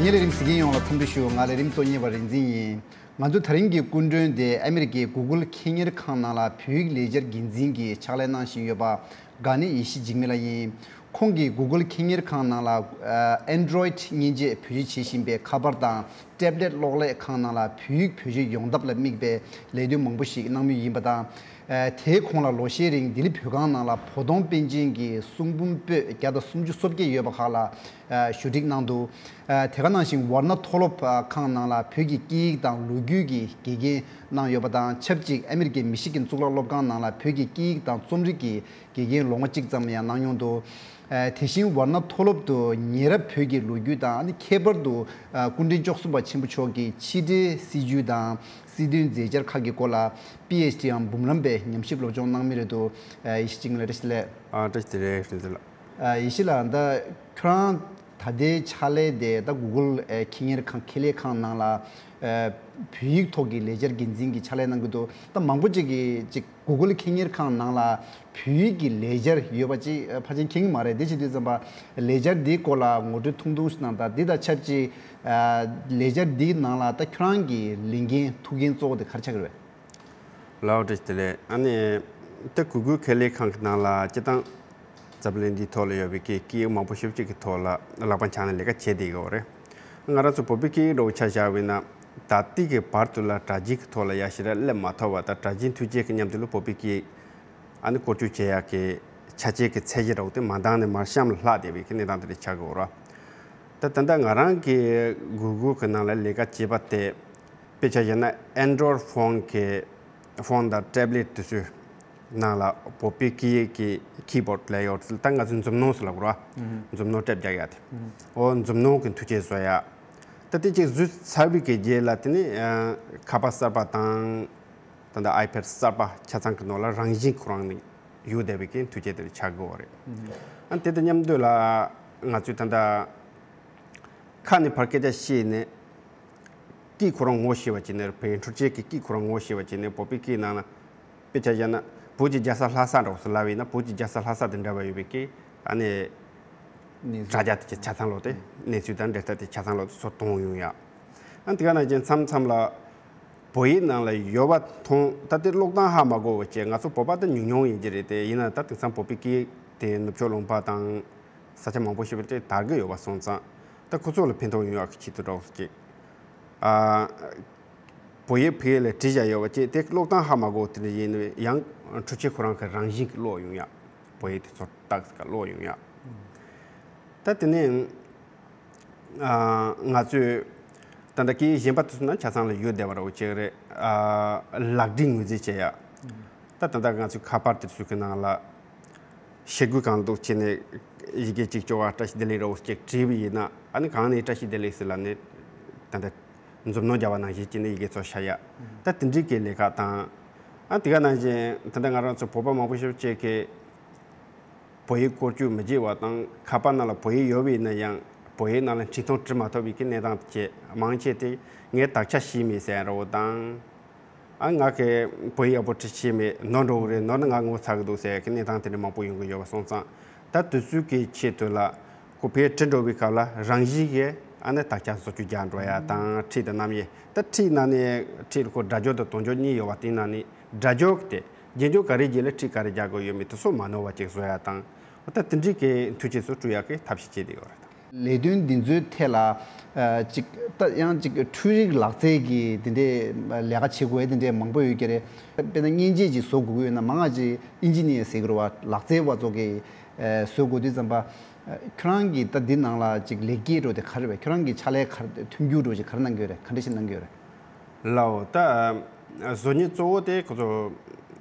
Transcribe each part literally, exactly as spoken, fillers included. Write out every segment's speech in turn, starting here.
ངའི་ལས་རིམ་གཟིགས་མཁན་ཡོངས་ལ་འཚམས་འདྲི་ཞུ། ང་ལས་རིམ་གཙོ་གཉེར་བ་རིག་འཛིན་ཡིན། ང་ཚོ་དེ་རིང་གི་སྐུ་མགྲོན་དེ་ཨ་མི་རི་ཀའི་གུ་གུལ་ཁེ་གཉེར་ཁང་ནང་ལ་བོད་ཡིག་ལེགས་སྦྱར་འགན་འཛིན་གྱི་ཕྱག་ལས་གནང་བཞིན་ཡོད་པ་དགའ་ནི་ཡེ་ཤེས་འཇིགས་མེད་ལགས་ཡིན། ཁོང་གིས་གུ་གུལ་ཁེ་གཉེར་ཁང་ནང་ལ་ཨ་Android་མཉེན་ཆས་བེད་སྤྱོད་བྱེད་བཞིན་པའི་ཁ་པར་དང་ཊེབ་ལེཊ་གློག་ཀླད་ཁང་ནང་ལ་བོད་ཡིག་བེད་སྤྱོད་ཡོང་ཐབས་ལ་དམིགས་པའི་ལས་དོན་མང་པོ་ཞིག་གནང་མུས་ཡིན་པ་དང་། ཨ་དེའི་གོང་ལ་ལོ་ཤས་རིང་ལྡི་ལི་བོད་ཁང་ནང་ལ་བོད་དོན་པཎ་ཆེན་གྱི་གསུང་འབུམ་པོད་བརྒྱ་དང་སུམ་ཅུ་སོ་བརྒྱད་ཡོད་པ་ཁག་ལ་ཨ་ཞུ་སྒྲིག་གནང་འདུག་ཨ་དེ་ག་ནང་བཞིན་ཝར་ན་མཐོ་སློབ་ཨ་ཁང་ནང་ལ་བོད་ཀྱི་སྐད་ཡིག་དང་ལོ་རྒྱུས་ཀྱི་དགེ་རྒན་གནང་ཡོད་པ་དང་ཆབས་ཅིག་ཨ་མི་རི་ཀའི་མི་ཤི་གིན་གཙུག་ལག་སློབ་ཁང་ནང་ལ་བོད་ཀྱི་སྐད་ཡིག་དང་རྩོམ་རིག་གི་དགེ་རྒན་ལོ་ངོ་གཅིག་ཙམ་ཡང་གནང་མྱོང་འདུག་ཨ་དེ་བཞིན་ཝར་ན་མཐོ་སློབ་ཏུ་ཉེ་རབས་བོད་ཀྱི་ལོ་རྒྱུས་དང་ཨ་ནི་ཁྱད་པར་དུ་ཨ་སྐུ་ཕྲེང་བཅུ་གསུམ་པ་ཆེན་པོ་མཆོག་གི་ཕྱི་འབྲེལ་སྲིད་བྱུས་དང་སྲིད་དོན་མཛད་འཆར་ཁག་གི་སྐོར་ལ་པི་ཨེཆ་ཌི་འམ་འབུམ་རམས་པའི་ཉམས་ཞིབ་སློབ་སྦྱོང་གནང་མུས་རེད་འདུག་ཨ་ཡེ་ཤེས་འཇིགས་མེད་ལགས། བཀྲ་ཤིས་བདེ་ལེགས། ཨ་བཀྲ་ཤིས་བདེ་ལེགས་རིག་འཛིན་ལགས། ཨ་ཡེ་ཤེས་ལགས། ད་ཁྱོད་རང་ད་ལྟའི་ཕྱག་ལས་དེ་ད་གུ་གུལ་ཨེ་ཁེ་གཉེར་ཁང་ཁེ་ལས་ཁང་ནང་ལ་ཨེ་བོད་ཡིག་ཐོག་གི་ལེགས་སྦྱར་འགན་འཛིན་གྱི་ཕྱག་ལས་གནང་གི་འདུག་ད་མང་པོ་ཅིག་གིས་ཅིག་གུ་གུལ་ཁེ་གཉེར་ཁང་ནང་ལ་བོད་ཡིག་གི་ལེགས་སྦྱར་ཡོད་པ་ཅིག་ཨེ་ཕལ་ཆེར་མཁྱེན་གྱི་མ་རེད། དེ་བྱེད་དུས་ཙམ་པ་ལེགས་སྦྱར་འདིའི་སྐོར་ལ་ངོ་སྤྲོད་ཐུང་ཐུང་ཞིག་གནང་དང་། འདི་དང་ཆབས་ཅིག་ཨེ་ལེགས་སྦྱར་འདིའི་ནང་ལ་ད་ཁྱོད་རང་གི་ལས་འགན་ཐུགས་འགན་གཙོ་བོ་དེ་ག་རེ་ཆགས་ཀྱི་རེད་པས། ལགས་འོ་བཀྲ་ཤིས་བདེ་ལེགས། ཨ་ནི་ད་གུ་གུལ་ཁེ་ལས་ཁང་གི་ནང་ལ་སྤྱིར་བཏང་འཛམ་གླིང་འདིའི་ཐོག་ལ་ཡོད་པའི་སྐད་སྐད་ཡིག་མང་པོ་ཞེ་པོ་ཅིག་གི་ཐོག་ལ་ལག་པ་འཆང་ནས་ལས་ཀ་བྱེད་བསྡད་ཡོད་རེད། ང་རང་ཚོ་བོད་པའི་སྐད་ཡིག་འདྲ་བོ་ཆ་བཞག་པ་ཡིན་ན་ད་ལྟའི་གི་བར་དུ་ལ་སྒྲ་གཅན་གྱི་ཐོག་ལ་ཡ་ཞེ་དྲག་སླེབས་མ་ཐུབ་པ་དང་། སྒྲ་གཅན་ཐོན་རྗེས་ཀྱི་མཉམ་དུ་ལ་བོད་པའི་སྐད་ཡིག་ཨ་ནི་བཀོལ་སྤྱོད་བྱེད་ཡག་གི་ཆ་རྐྱེན་གྱི་ཚད་གཞི་འདྲ་བོ་དེ་མ་འདང་ནས་མར་གཤམ་ལ་ལྷག་བསྡད་པའི་གི་གནས་སྟངས་དེ་འདྲ་ཆགས་ཀྱི་ཡོད་རེད། ད་ད་ལྟ་ང་རང་གི་གུ་གུལ་གི་ནང་ལ་ལས་ཀ་བྱེད་པ་དེ་དཔེ་ཆ་བཞག་ན་Android phone་གི་ཕོན་དང་ཊེབ་ལེཊ་དེ་ཚོའི་ནང་ལ་བོད་པའི་སྐད་ཡིག་གི་ཀི་བོརྡ་ལབ་ཡོད་རེད། ད་ང་ཚོས་མཛུབ་གནོན་ཟེར་ལབ་དགོས་རེད་པ། མཛུབ་གནོན་ཊེབ་རྒྱག་ཡ་དེ། འོ་མཛུབ་གནོན་གྱི་མཐུ་ཆས་བཟོ་ཡ། ད་དེ་གཅིག་བཟོས་ཚར་བའི་གི་རྗེས་ལ་དེ་ནི་ཨ་ཁ་པར་གསར་པ་དང་། ད་ལྟ་ཨའི་པེཌ་གསར་པ་ཆ་ཚང་གི་ནང་ལ་རང་བཞིན་ཁོ་རང་ནས་ཡོད་བསྡད་པའི་གི་མཐུ་ཆས་དེ་ཆགས་ཀྱི་ཡོད་རེད། ཨ་དེ་དང་མཉམ་དུ་ལ་ང་ཚོས་ད་ལྟ་ཁ་ནས་ཕར་སྐད་ཆ་བཤད་ནས་སྐད་ཁོ་རང་ངོ་ཤེས་པ་བྱས་ནས། བོད་འཕྲུལ་ཆས་ཀྱི་སྐད་ཁོ་རང་ངོ་ཤེས་པ་བྱས་ནས་བོད་པའི་སྐད་ནང་ལ་དཔེ་ཆ་བཞག་ན་བོད་ཀྱི་རྒྱལ་ས་ལྷ་ས་འདྲ་བོ་ཟེར་ལབ་པ་ཡིན་ན། བོད་ཀྱི་རྒྱལ་ས་ལྷ་ས་དང་འབྲེལ་བ་ཡོད་པའི་སྐད་ཨ་ནི་གནས་ཚུལ། དྲ་རྒྱ་དེ་ཆ་ཚང་ལོག་སྟེ། གནས་ཚུལ་དང་འབྲེལ་ཐག་དེ་ཆ་ཚང་ལོག་སྟེ་ཚུར་གཏོང་ཡོང་ཡ། ཨ་དེ་ག་ནང་བཞིན་མཚམས་མཚམས་ལ་བོད་ཡིག་ནང་ལ་ཡོད་པ་མཐོང་། ད་དེ་ཀློག་སྟངས་ཧ་མ་གོ་བ་བྱས། ང་ཚོ་བོད་པ་ད་ཉུང་ཉུང་ཡིན་གྱི་རེད་དེ། ཡིན་ན་ད་དེང་སང་བོད་པའི་སྐད་ཡིག་དེ་ནུབ་ཕྱོགས་ལུང་པ་དང་ས་ཆ་མང་པོ་ཞིག་ལ་དེ་དར་གྱི་ཡོད་པ་སོང་ཙང་། ད་ཁོ་ཚོ་ལ་ཕན་ཐོགས་ཡོང་ཡག་གི་ཆེད་དུ་འདྲ་བོ་ཅིག་ཨ་བོད་ཡིག་བོད་ཡིག་ལ་བྲིས་བཞག་ཡོད་པ་བྱས། དེ་ཀློག་སྟངས་ཧ་མ་གོ་དེ་འདྲ་ཡིན་ན་ཡང་འཕྲུལ་ཆས་ཁོ་རང་གི་རང་བཞིན་གྱིས་ཀློག་ཡོང་ཡ། བོད་ཡིག་དེ་ཚོ་ཏག་ཏག་ཀློག་ཡོང་ཡ། ད་དེ་ནས་ཨ་ང་ཚོས་ད་ལྟ་སྐད་ཡིག་གཞན་པ་དེ་ཚོ་ནང་ཆ་ཚང་ལ་ཡོད་བསྡད་པ་འདྲ་བོ་ཅིག་རེད། ཨ་ལག་བྲིས་ངོས་འཛིན་བྱེད་ཡ། ད་ད་ལྟ་ང་ཚོའི་ཁ་པར་དེ་ཚོ་གི་ནང་ལ་ཤེལ་སྒོའི་སྒང་ལ་འདུག་བྱས་ནས་ཡི་གེ་གཅིག་ཅོག་ཨ་བཀྲ་ཤིས་བདེ་ལེགས་འདྲ་བོ་ཅིག་བྲིས་པ་ཡིན་ན། ཨ་ནི་གང་ནས་བཀྲ་ཤིས་བདེ་ལེགས་ཟེར་ལབ་ནས་ད་ལྟ་མཛུབ་གནོན་རྒྱག་པ་ནང་བཞིན་བྱས་ནས་ཡི་གེ་ཚོ་ཤར་ཡ། ད་དེ་འདྲའི་གི་ལས་ཀ་དང་། ཨ་དེ་ག་ནང་བཞིན་ད་ལྟ་ང་རང་ཚོ་བོད་པ་མང་པོ་ཞིག་བཅས་ཀྱིས་བོད་ཡིག་བཀོལ་སྤྱོད་མི་བྱེད་པ་དང་། ཁ་པར་ནང་ལ་བོད་ཡིག་ཡོད་པ་ཡིན་ན་ཡང་བོད་ཡིག་ནང་ལ་འཕྲིན་ཐུང་འབྲི་མ་ཐུབ་པའི་གི་གནས་སྟངས་དེ་བྱས། མང་ཆེ་དེ་ངས་དག་ཆ་ཤེས་མེད་ཟེར་འདྲ་བོ་དང་། ཨ་ང་གིས་བོད་ཡིག་ཡག་པོ་འབྲི་ཤེས་མེད། ནོར་འགྲོ་གི་རེད། ནོར་ན་ང་ངོ་ཚ་གི་འདུག་ཟེར་གི་གནས་སྟངས་དེ་འདྲ་མང་པོ་ཡོང་གི་ཡོད་པ་སོང་ཙང་། ད་དུས་ཚོད་ཀྱི་ཆེད་དུ་ལ་ཁོ་བོད་ཡིག་འབྲི་འགྲོ་བའི་སྐབས་ལ་རང་བཞིན་གྱིས་ཨ་ནི་དག་ཆ་བཟོ་བཅོས་རྒྱག་འགྲོ་ཡ་དང་། འཁྲིས་དང་རྣམ་དབྱེ། ད་འཁྲིས་ནང་ནས་འཁྲིས་ལ་ཁོ་སྒྲ་སྦྱོར་དང་དོན་སྦྱོར་གཉིས་ཡོད་པ། དེ་ནང་ནས་སྒྲ་སྦྱོར་དེ་རྗེས་འཇུག་ག་རེ་རྗེས་ལ་འཁྲིས་ག་རེ་རྒྱག་དགོས་ཡོད་མེད་དེ་ཚོ་མ་ནོར་བ་ཅིག་བཟོ་ཡ་དང་། ད་དེ་འདྲའི་གི་མཐུ་ཆས་ཚོ་སྤྲོད་ཡག་གི་ཐབས་ཤེས་བྱེད་བསྡད་ཡོད་རེད། ལས་དོན་འདི་ཚོའི་ཐད་ལ་ཨ་ཅིག་ད་ཡང་ཅིག་འཕྲུལ་རིག་ལག་རྩལ་གྱི་དེ་འདྲའི་ལས་ཀ་བྱེད་དགོས་དེ་འདྲའི་མང་པོ་ཡོད་ཀྱི་རེད། དཔེར་ན་མཉེན་ཆས་ཅིག་བཟོ་དགོས་ཀྱི་ཡོད་ན་མང་ང་ཅིག་ཨིན་ཇི་ནི་ཡར་ཟེར་གྱི་རེད་པ། ལག་རྩལ་བ་ཚོ་གིས་ཨ་བཟོ་དགོས་དུས་ཙམ་པ། ཨ་ཁྱོད་རང་གིས་ད་འདི་ནང་ལ་ཅིག་ལེགས་སྐྱེས་འདྲ་བོ་དེ་ག་རེ་རེད། ཁྱོད་རང་གི་ཕྱག་ལས་ག་རེ། མཐུན་འགྱུར་འདྲ་བོ་ཅིག་ག་རེ་གནང་གི་ཡོད་རེད། ག་འདྲ་ཞིག་གནང་གི་ཡོད་རེད། ལགས་འོ། ད་བཟོ་མཁན་གཙོ་བོ་དེ་ཁོ་ཚོ་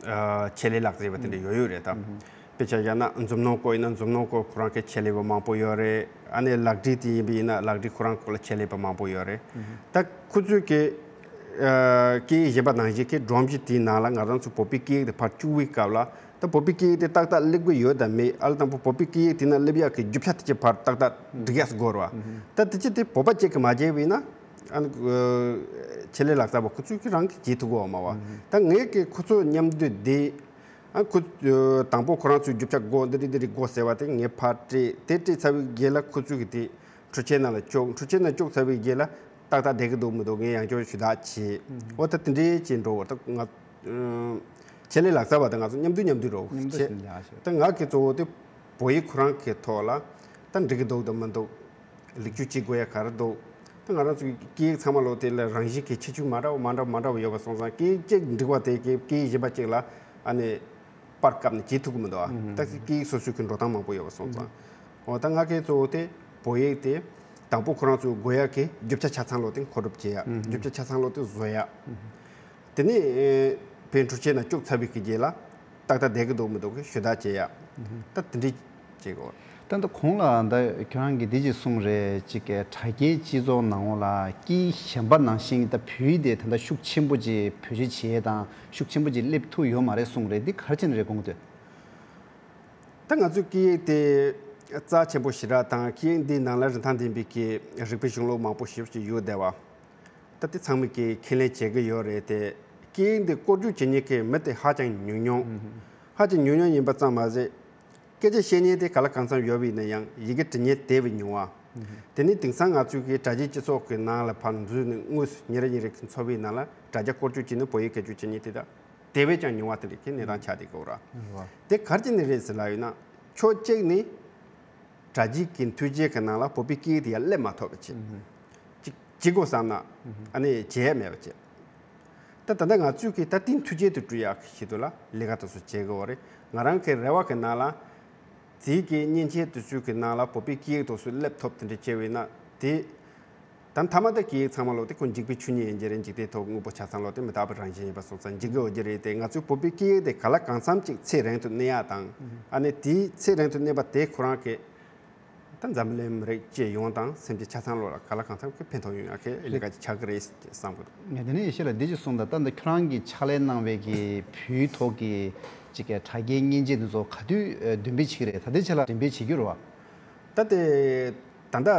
ཨ་ཆེད་ལས་ལག་རྩལ་བ་དེ་འདྲ་ཡོད་ཡོད་རེད་ད། དཔེ་ཆ་བཞག་ན་མཛུབ་གནོན་སྐོར་ཡིན་ན་མཛུབ་གནོན་སྐོར་ཁོ་རང་གི་ཆེད་ལས་པ་མང་པོ་ཡོད་རེད། ཨ་ནི་ལག་བྲིས་དེ་ཡིན་པ་ཡིན་ན་ལག་བྲིས་ཁོ་རང་སྐོར་ལ་ཆེད་ལས་པ་མང་པོ་ཡོད་རེད། ད་ཁོ་ཚོས་ཀྱི་ཨ་སྐད་ཡིག་གཞན་པ་ནང་བཞིན་གྱི་སྒྲོམ་གཞི་དེའི་ནང་ལ་ང་རང་ཚོ་བོད་པའི་སྐད་ཡིག་དེ་ཕར་བཅུག་པའི་སྐབས་ལ། ད་བོད་པའི་སྐད་ཡིག་དེ་ཏག་ཏག་སླེབས་ཀྱི་ཡོད་དམ་མེད། ཨ་ལ་དང་པོ་བོད་པའི་སྐད་ཡིག་དེ་ནང་སླེབས་ཡག་གི་རྒྱུ་ཆ་དེ་ཅིག་ཕར་ཏག་ཏག་སྒྲིག་ཡག་དགོས་རེད་པ། ད་དེ་ཅི་དེ་བོད་པ་གཅིག་གིས་མ་བྱས་པ་ཡིན་ན། ཨ་ནི་ཨ་ཆེད་ལས་ལག་རྩལ་བ་ཁོ་ཚོས་ཀྱི་རང་གིས་བྱེད་ཐུབ་ཀྱི་ཡོད་མ་རེད་པ། ད་ངས་ཀྱི་ཁོ་ཚོ་མཉམ་དུ་བསྡད། ཨ་ཁོ་ཨ་དང་པོ་ཁོ་རང་ཚོའི་རྒྱུ་ཆ་དགོས། འདི་རིགས་འདི་རིགས་དགོས་ཟེར་བ་དེ་ངས་ཕར་སྤྲད། དེ་སྤྲད་ཚར་བའི་རྗེས་ལ་ཁོ་ཚོས་ཀྱི་དེ་ འཕྲུལ་ཆས་ནང་ལ་བཅུག་འཕྲུལ་ཆས་ནང་བཅུག་ཚར་བའི་རྗེས་ལ་ཏག་ཏག་བསྡད་ཀྱི་འདུག་མི་འདུག་ངས་ཡང་བསྐྱར་ཞུ་དག་བྱས། འོ་ད་དེ་འདྲའི་བྱས་འགྲོ་བར་ད་ང་ཆེད་ལས་ལག་རྩལ་བ་དང་ང་ཚོ་མཉམ་དུ་མཉམ་དུ་འགྲོ་མཉམ་དུ་བྱས། ཞིག་ལ་ཞིག་ད་ང་གི་གཙོ་བོ་དེ་བོད་ཡིག་ཁོ་རང་གི་ཐོག་ལ་ད་འགྲིག་གི་འདུག་དང་མི་འདུག་ལེགས་བཅོས་བྱེད་དགོས་ཡ་ག་རེ་འདུག་ད་ང་རང་ཚོའི་སྐད་ཡིག་ཚང་མ་ལོ་དེ་ལ་རང་བཞིན་གྱི་ཁྱད་ཆོས་མ་འདྲ་བ་མ་འདྲ་བ་མ་འདྲ་བ་ཡོད་པ་སོང་ཙང་སྐད་ཡིག་གཅིག་འགྲིག་པ་དེ་སྐད་སྐད་ཡིག་གཞན་པ་གཅིག་ལ་ཨ་ནི་པར་བཀབ་ནས་བྱེད་ཐུབ་ཀྱི་མི་འདུག་ཨ། ད་སྐད་ཡིག་སོ་སོའི་གི་འགྲོ་སྟངས་མང་པོ་ཡོད་པ་སོང་ཙང་། འོ་ད་ང་གི་གཙོ་བོ་དེ་བོད་ཡིག་དེ་དང་པོ་ཁོ་རང་ཚོའི་དགོས་ཡ་གི་རྒྱུ་ཆ་ཆ་ཚང་ལོ་དེ་མཁོ་སྒྲུབ་བྱེད་ཡ། རྒྱུ་ཆ་ཆ་ཚང་ལོ་དེ་བཟོ་ཡ། དེ་ནས་ཨེ་བོད་འཕྲུལ་ཆས་ནང་བཅུག་ཚར་བའི་གི་རྗེས་ལ་ཏག་ཏག་བསྡད་ཀྱི་འདུག་མི་འདུག་གི་ཞུ་དག་བྱེད་ཡ། ད་དེ་འདྲའི་བྱེད་དགོས། ད་ལྟ་གོང་ལ་ད་ཁྱོད་རང་གིས་འདི་ཅིག་གསུངས་རེད། ཅིག་གི་དྲ་རྒྱའི་སྤྱི་ཚོགས་ནང་ལ་སྐད་ཡིག་གཞན་པ་ནང་བཞིན་ད་བོད་ཡིག་དེ་ད་ལྟ་ཤུགས་ཆེན་པོ་ཅིག་བེད་སྤྱོད་བྱེད་ཡས་དང་ཤུགས་ཆེན་པོ་ཅིག་སླེབས་ཐུབ་ཡོད་མ་རེད་གསུངས་རེད། འདི་ག་རེ་བྱས་ནས་རེད་དགོངས་འདོད། ད་ང་ཚོའི་སྐད་ཡིག་དེ་རྩ་ཆེན་པོ་ཞེ་དྲག་དང་སྐད་ཡིག་འདིའི་ནང་ལ་རིན་ཐང་ལྡན་པའི་གི་རིག་པའི་གཞུང་ལུགས་མང་པོ་ཞེ་པོ་ཅིག་ཡོད་བསྡད་པ། ད་དེ་ཚང་མས་ཀྱིས་ཁས་ལེན་བྱེད་ཀྱི་ཡོད་རེད་དེ། སྐད་ཡིག་འདི་བཀོལ་སྤྱོད་བྱེད་མཁན་གྱི་མི་དེ་ཧ་ཅང་ཉུང་ཉུང་། ཧ་ཅང་ཉུང་ཉུང་ཡིན་པ་ཙམ་མ་ཟད། སྐད་ཆ་བཤད་མཁན་དེ་ག་ལ་གང་འཚམ་ཡོད་པ་ཡིན་ན་ཡང་ཡི་གེ་འབྲི་མཁན་དེ་བས་ཉུང་བ། དེ་ནི་དེང་སང་ང་ཚོའི་གི་དྲ་རྒྱའི་སྤྱི་ཚོགས་ཀྱི་ནང་ལ་ཕར་འཛུལ་ནས་དངོས་སུ་ཉིན་རེ་ཉིན་རེ་གི་འཚོ་བའི་ནང་ལ་དྲ་རྒྱ་བཀོལ་སྤྱོད་བྱས་ནས་བོད་ཡིག་སྐད་སྤྱོད་བྱེད་མཁན་དེ་དག་དེ་བས་ཀྱང་ཉུང་བ་དེ་འདྲ་གི་གནས་སྟངས་ཆགས་བསྡད་ཀྱི་ཡོད་རེད། དེ་ག་རེ་བྱས་ནས་རེད་ཟེར་ལབ་ཡོད་ན། ཕྱོགས་གཅིག་ནས། དྲ་རྒྱའི་གི་མཐུན་རྐྱེན་གྱི་ནང་ལ་བོད་པའི་སྐད་ཡིག་དེ་ཡར་སླེབས་མ་ཐུབ་པ་བྱས། ཅིག་བྱེད་དགོས་བསམ་ན། ཨ་ནི་བྱེད་ཡས་མེད་པ་བྱས། ད་ད་ལྟ་ང་ཚོས་ཀྱི་ད་དེའི་མཐུན་རྐྱེན་དེ་སྤྲོད་ཡག་གི་ཆེད་དུ་ལ་ལས་ཀ་དེ་ཚོ་བྱེད་དགོས་པ་རེད། ང་རང་གི་རེ་བ་གི་ནང་ལ། དེའི་གི་མཉེན་ཆས་དེ་ཚོའི་གི་ནང་ལ་བོད་པའི་སྐད་ཡིག་དེ་ཚོ་སླེབས་ཐུབ་དེ་འདྲ་བྱས་པ་ཡིན་ན་དེ། ད་མཐའ་མ་ད་སྐད་ཡིག་ཚང་མ་ལོ་དེ་ཁོ་འཇིག་པའི་ཆོས་ཉིད་ཡིན་གྱི་རེད། འཇིག་རྟེན་ཐོག་དངོས་པོ་ཆ་ཚང་ལོ་དེ་མི་རྟག་པའི་རང་བཞིན་ཡིན་པ་སོང་ཙང་འཇིག་གི་ཡོད་ཀྱི་རེད་དེ། ང་ཚོའི་བོད་པའི་སྐད་ཡིག་དེ་ག་ལ་གང་འཚམ་ཅིག་ཚེ་རིང་དུ་གནས་ཡག་དང་། ཨ་ནི་དེའི་ཚེ་རིང་དུ་གནས་པ་དེ་ཁོ་རང་གི་ད་འཛམ་གླིང་མི་རིགས་སྤྱི་ཡོངས་དང་སེམས་ཅན་ཆ་ཚང་ལོ་ལ་ག་ལ་གང་འཚམ་གྱི་ཕན་ཐོགས་ཡོང་ཡག་གི་ལས་ཀ་ཅིག་ཆགས་ཀྱི་རེད་བསམ་གི་འདུག་ངས་དེ་ནས་ཡེ་ཤེས་ལ་འདི་ཅིག་གསུངས་དང་། ད་འདི་ཁྱོད་རང་གིས་ཕྱག་ལས་གནང་བའི་གི་བོད་ཡིག་ཐོག་གི་ཅིག་གི་དྲ་རྒྱའི་མཉེན་ཆས་འདི་ཚོ་ག་དུས་འདོན་སྤེལ་བྱེད་ཀྱི་རེད། ད་ལྟའི་ཆ་ལ་འདོན་སྤེལ་བྱེད་རྒྱུ་རེད་བ། ད་དེ་ད་ལྟ་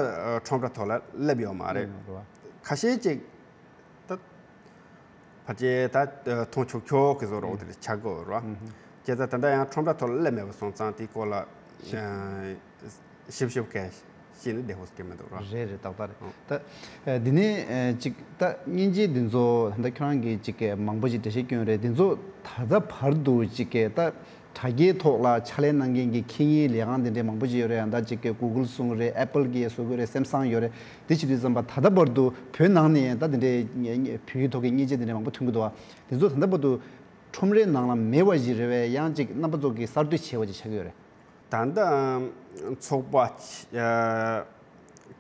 ཁྲོམ་ར་ཐོག་ལ་སླེབས་ཡོད་མ་རེད། ཁ་ཤས་ཅིག་ད་ཕལ་ཆེར་ད་མཐོང་ཆོག་ཆོག་གི་བཟོ་འདྲ་བོ་དེ་འདྲ་ཆགས་ཀྱི་ཡོད་རེད་བ། བྱས་ཙང་ད་ལྟ་ཡང་ཁྲོམ་ར་ཐོག་ལ་སླེབས་མེད་པ་སོང་ཙང་དེའི་སྐོར་ལ་ཞིབ་ཞིབ་གས་ཤེས་ནི་བདེ་པོ་སྐྱེ་མི་འདུག་ར། རེད་རེད། ཏག་ཏག་རེད། ད་འདི་ནས་ཅིག་ད་མཉེན་ཆས་འདི་ཚོ་ད་ལྟ་ཁྱོད་རང་གིས་ཅིག་གས་མང་པོ་ཅིག་འགྲེལ་བཤད་བསྐྱོན་རེད། འདི་ཚོ་ད་ལྟ་བར་དུ་ཅིག་གས་ད་དྲ་རྒྱའི་ཐོག་ལ་ཕྱག་ལས་གནང་མཁན་གྱི་ཁེ་གཉེར་ལས་ཁང་དེ་འདྲའི་མང་པོ་ཅིག་ཡོད་རེད། ཡང་ད་ཅིག་གི་Google་གསུངས་རེད། Apple་གི་བཟོ་གི་རེད། Samsung་ཡོད་རེད། དེ་བྱེད་དུས་ཙམ་པ་ད་ལྟ་བར་དུ་བོད་ནང་ནས་ད་དེ་འདྲའི་བོད་ཡིག་ཐོག་གི་མཉེན་ཆས་དེ་འདྲ་མང་པོ་ཐོན་གྱི་འདུག་བ། དེ་ཚོ་ད་ལྟ་བར་དུ་ཁྲོམ་རའི་ནང་ལ་མེད་པ་ཞིག་རེད་བས། ཡང་ཅིག་རྣམ་པ་ཚོ་གིས་གསར་གཏོད་བྱས་པ་ཅིག་ཆགས་ཀྱི་ཡོད་རེད། ད་ལྟ་ཚོགས་པ་